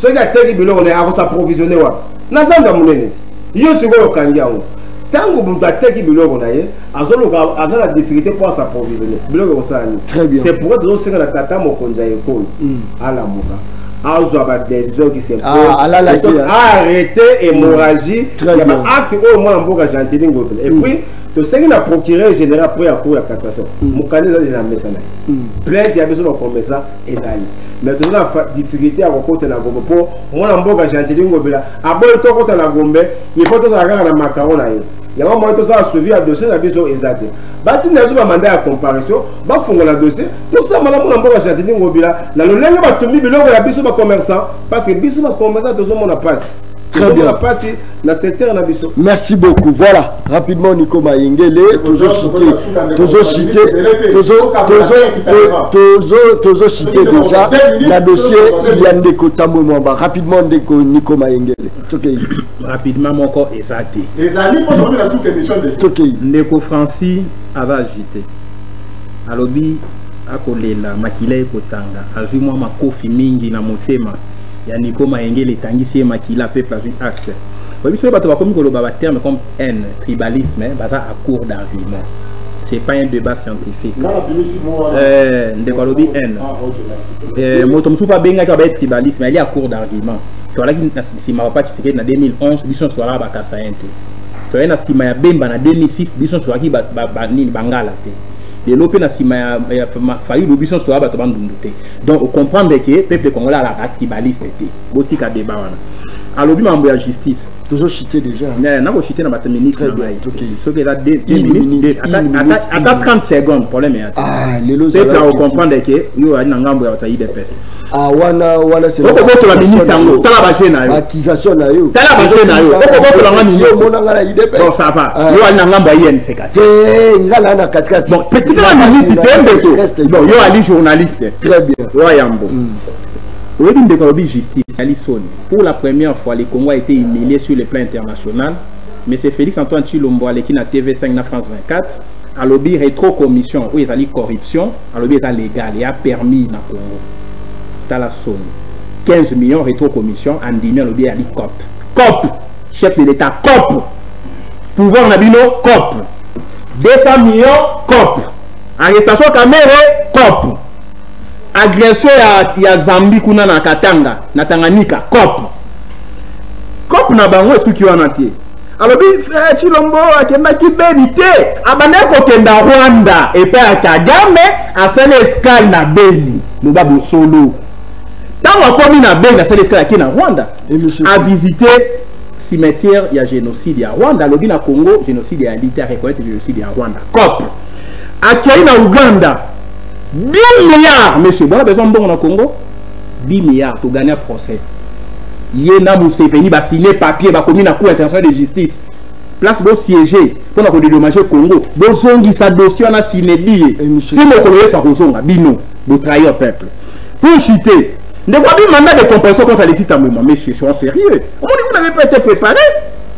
soki ateki biloko na ye, akos'approvisionner wapi? Na zanda monene. Yo sikoyo okangi yango. Ntango moto ateki biloko na ye, azoluka, aza na difficulté mpo as'approvisionner biloko, ekosala nini? C'est pourquoi tozosenga na tata mokonzi ya ekolo alamuka, azwa badécision qui s'impose, arrêter hémorragie ya baacte oyo mwana mboka Gentiny Ngobila. Et puis tosengi na procureur général po ya cour ya cassation, mokanda ezali na mesa na ye, plainte ya biso bakomesa ezali, mais toza na difficulté ya kokota na Gombe mpo mwana mboka Gentiny Ngobila aboyi tokota na Gombe. Il faut tozala kaka na makaro na ye. Yango moye tosala suivi ya dossier na biso eza te. Batinda biso bamandat ya comparution, bafungola dossier, tosamba na mwana mboka Gentiny Ngobila na lolenge batumbi biloko ya biso bacommerçant, parce que biso bacommerçant tozomona mpasi. Très bien. Pasi na secteur na biso. Merci beaucoup. Voilà, rapidement Nico Mayengele, toujours cité, toujours cité, toujours toujours toujours cité déjà la dossier il y a Ndeko Tambwe Mwamba. Rapidement Ndeko Nico Mayengele. Tokei. Rapidement moko eza te. Ezali mpo tokomi na suka émission de. Tokei. Ndeko Francis aza agité. Alobi akolela, makila ekotanga, azwi mwa makofi mingi na motema ya Nico Mayengele, etangisi ye makila. Peuple azwi acte. Oyebi, soki bato bakomi koloba baterme comme haine, tribalisme, baza à court d'argument. C'est pas un débat scientifique. Ndeko alobi haine, moto mosusu mpe abengaki abaye tribalisme, ali à court d'argument. Toalaki na nsima papa Tshisekedi na 2011, biso nyonso toalaka bakasayen te. Toyai na nsima ya Bemba na 2006, biso nyonso toalaki nini, bangala te. Lelo mpe na nsima ya Fayulu, biso nyonso toya bato bandundu te. Donc ocomprendre ke peuple congolais alaka tribaliste te. Botika débat wana. Alobi mambo ya justice. Tozochuter déjà. Nakochuter na bato minute na ngai. Soki eza 2 minutes, ata 30 secondes, problème ya te. Peuple akocomprendre ke yo ali na ngambo ya bato ya UDPS. Wana wana. Okobotola minute yango, tala baje na yo. Accusation na yo. Tala baje na yo, okobotola nga minute. Omonanga na UDPS? Bon, ça va. Yo ali na ngambo ya UNC kasi. Te, nga na katikati. Bon, petit la minute te, ndeko. Bon, yo ali journaliste. Très bien. Yo yambo oyebi, ndeko alobi justice ali soni. Pour la première fois, le Congo a été humilié sur le plan international, mais c'est Félix Antoine Tshilombo aleki na TV5 na France 24, alobi rétrocommission oyo ezali corruption, alobi eza légal eya permis na Congo. Tala soni, 15 millions rétrocommission, andimi, alobi eyali cop cop chef de l'État cop, pouvoir na bino cop, 200 millions cop, arrestation Kamerhe cop, agression ya Zambie kuna na Katanga, na Tanganyika, cop cop na bango. Esuki wana te. Alobi Tshilombo akendaki Beni te, abandaki kokenda Rwanda epai ya Kagame, asali escale na Beni. Loba bosolo. Ntango akomi na Beni, asali escale, ake na Rwanda, avisite cimetière ya génocide ya Rwanda. Alobi na Congo génocide ya lite, areconnaître génocide ya Rwanda, cop. Akei na Uganda, 10 milliards. Monsieur, bona besoin mbongo na Congo, 10 milliards, togagner procès. Ye na Museveni basigne papier, bakomi na Cour internationale de justice, place bosiéger mpona kodédommager Congo. Bozongisa dossier wana sinedi ye ti mokolo yesu akozonga. Bino botrahir peuple. Pour chuter, ndeko abi mandat de comparution contre Alexis Tambwe. Monsieur, soyons sérieux. Omoni, vous n'avez pas été préparé.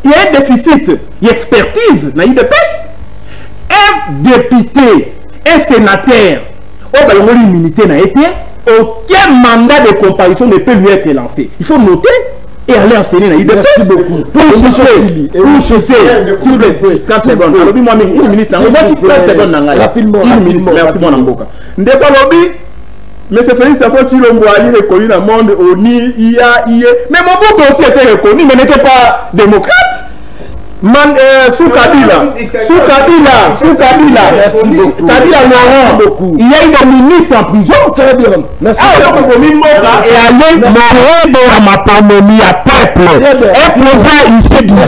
Il y a un déficit ya expertise na UDPS. Un député, un sénateur oyo balongoli immunité na ye te, aucun mandat de comparution ne peut lui être lancé. Il faut noter et aller enseigner na UDPS. Merci beaucoup. Pour chuter, s'il vous plaît, 4 secondes. Alobi moi une minute, nango 30 secondes na ngai. Rapidement. Une minute, merci mwana mboka. Ndeko alobi mais Félix Antoine Tshilombo ali reconnu dans le monde, ONU, IA, IE. Mais Mobutu aussi était reconnu, mais n'était pas démocrate. Man, sous Kabila, sous Kabila, sous Kabila, Merci beaucoup. Kabila Laurent, beaucoup. il y a eu des ministres en prison. Très bien. Merci. Ah, donc obomi mboka et aller morebo ya maponomi ya peuple. Très bien. Un président issu du vol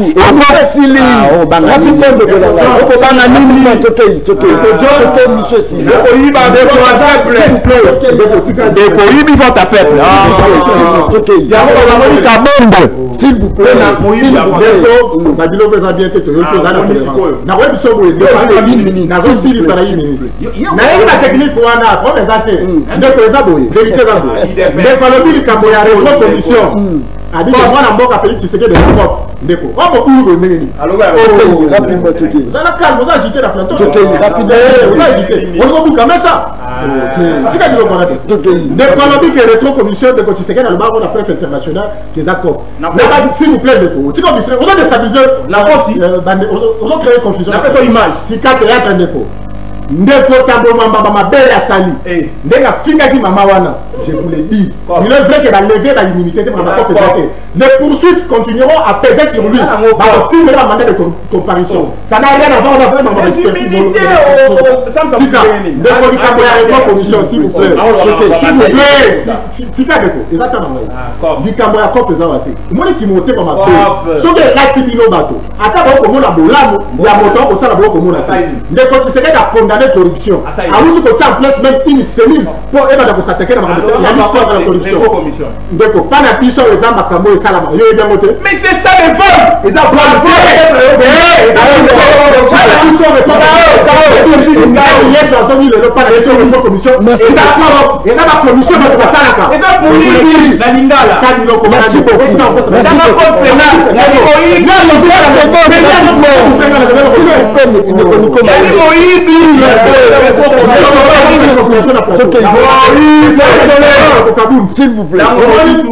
et Après Sili, Ah, oh, banga nini. rapidement ndeko na ngai. Okobanga nini. Rapidement, tokei, tokei. Tokei, monsieur Sili. Okoyiba ndeko ya peuple. Ndeko oyibi vota peuple. Ah. Tokei. Yango bamoni kabongo. S'il vous plaît. S'il vous plaît. Ndeko, babiloko eza bien te, toyoki oza na tolérance. Nakoyebi biso boye, ndeko, nazosilisa na ye ministre, nayebi na technique wana, problème eza te. Ndeko, eza boye, vérité eza boye. Ndeko alobi likambo ya rétro commission, abiki mwana mboka Félix Tshisekedi eza propre. Ndeko, oyo mobulu boye ndenge nini? Tokei, rapidement, tokei. Ozala calme, oza agité na plateau. Tokei, rapidement. Oza agité, olingi obuka mesa, tika biloko wana te. Tokei. Ndeko alobi ke rétro commission, ndeko Tshisekedi alobaka na presse internationale ke eza cop. S'il vous plaît, ndeko, tika obisire, ozo déstabiliser. Nakosi. Ozo créer confusion. Napesa image. Tika théâtre, ndeko. Ndeko Tambo Mwamba, bamabele asali Eh. ndenge afingaki mama wana, je vous le dis, il est vrai que balever baimmunité te, makambo Eza eza te. Les poursuites continueront à peser sur lui. Eza yango Bakotimela bamandat de comparution, ça n'a rien à voir na vraiment Les expertise. immunités, Tika, ndeko, likambo ya rétro commission, s'il vous plaît, s'il vous plaît, tika ndeko, eza ta na ngai. Likambo ya cope eza wa te. Omoni motema mabe Cope. soki elati bino bato, ata bokomona bolamu ya moto akosala, bokomona te. Asali. Ndeko Tshisekedi acondamné corruption, Asali. awuti kotia en place même une cellule mpo ebanda kosatake na makambo ya lutte contre la corruption. Ndeko, mpa na biso oyo eza makambo oyo esalamaka, yo oyebi yango te. Mais c'est ça le vol. Eza vol. Biso Yesu azongi lelo, mpa na biso rétro commission eza coop, eza bacommission bato basalaka. Eza moyibi na lingala. Ka biloko. Merci beaucoup. Merci Tanga code pénal. Yali moyibi. Ndeko Nico Yali Mayele. moyibi. S'il vous plaît. Yango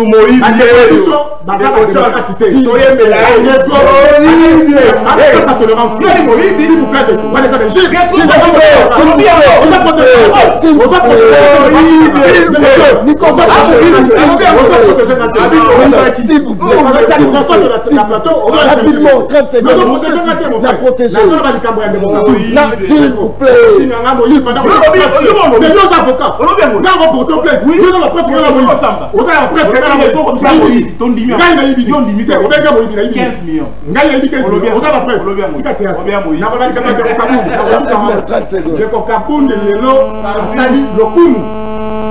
moyibi. Biso baza badémocrate te. Toyembela ye. Tolérance, s'il vous plaît. Wana eza régime. S'il vous plaît. Nico, S'il vous plaît. Rapidement, 30 secondes. La protéger. Là, s'il vous plaît. Mais yo avocat, ngango porto plainte, yo na presse, nga na moyibi, oza na presse, nga na moyibi, ngai nayibi te, obenga moyibi, nayibi, ngai nayibi 15 millions, oza na presse, tika théâtre. Nakoloba likambo ya ndeko Kabund, nakosuka. Ndeko Kabund lelo asali lokumu,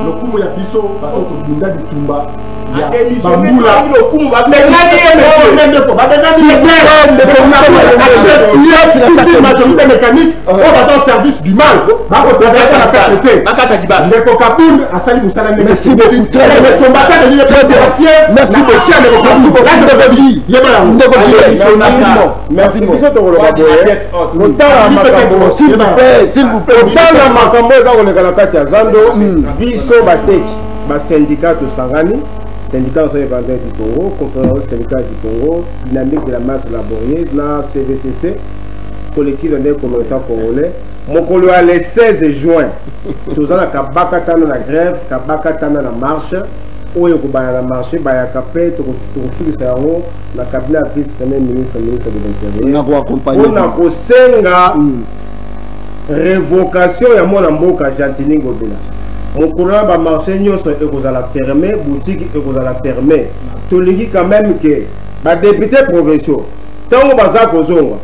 lokumu ya biso bato tobunda bitumba ya bambula. Lokumu babengani ye. Ndeko, babengani ye majorité mécanique oyo baza au service du mal, bakotravaille na peuple te. Bakata kibala. Ndeko Kabund asali mosala ndenge. Merci beaucoup. Très bien. Le combattant de l'UDPS fier. Merci beaucoup. Ndeko, Merci beaucoup. yeba yango. Ndeko Rapidement. Merci. Biso tokoloba boye, kotala makambo, S'il vous plaît, s'il vous plaît. kotala makambo eza koleka na kati ya zando, biso bateki, basyndicat tosangani: Syndicat national vendeur du Congo, Conférence syndicale du Congo, Dynamique de la masse laborieuse na CVCC, Collectif des commerçants congolais. Mokolo ya le 16 juin, toza na kabaka tano na grève, kabaka tano na marche oyo ekobanda na marché bayaka mpe tokosukisa yango na cabinet ya vice premier ministre, ministre de l'Intérieur, Nakoaccompagne. mpona kosenga révocation ya mwana mboka Gentiny Ngobila. Mokolo na bamarché nyonso ekozala fermé, boutique ekozala fermé. Tolingi quand même ke badéputé provinciaux, ntango baza kozonga,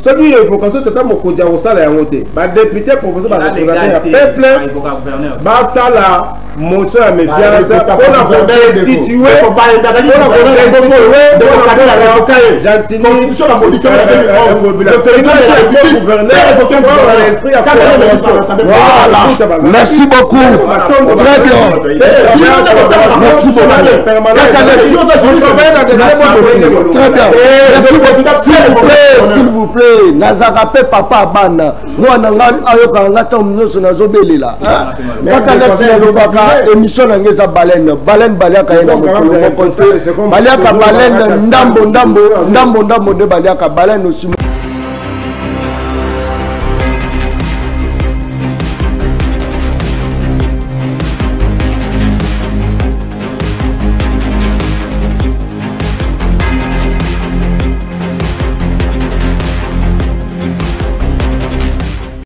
soki révocation tata mokonzi ya kosala yango te, badéputé provinciaux, bareprésente ya peuple, basala motion ya méfiance mpona kodestituer, mpona kodestituer Gentiny Constitution la modifié en 2011. Le président de la République gouverneur révoqué un l'esprit ya Voilà. Merci beaucoup. Très bien. Merci beaucoup. Merci beaucoup. Très bien. Merci beaucoup. S'il vous plaît, s'il vous plaît. Nazaka pe papa bana. Mwana nga ayokaka nga ntango nyonso nazobelela. Kaka nasi nalobaka, émission na nga eza baleine. Baleine baliaka ye na mokolo moko te. Baliaka baleine ndambo ndambo, ndambo ndambo nde baliaka baleine osi.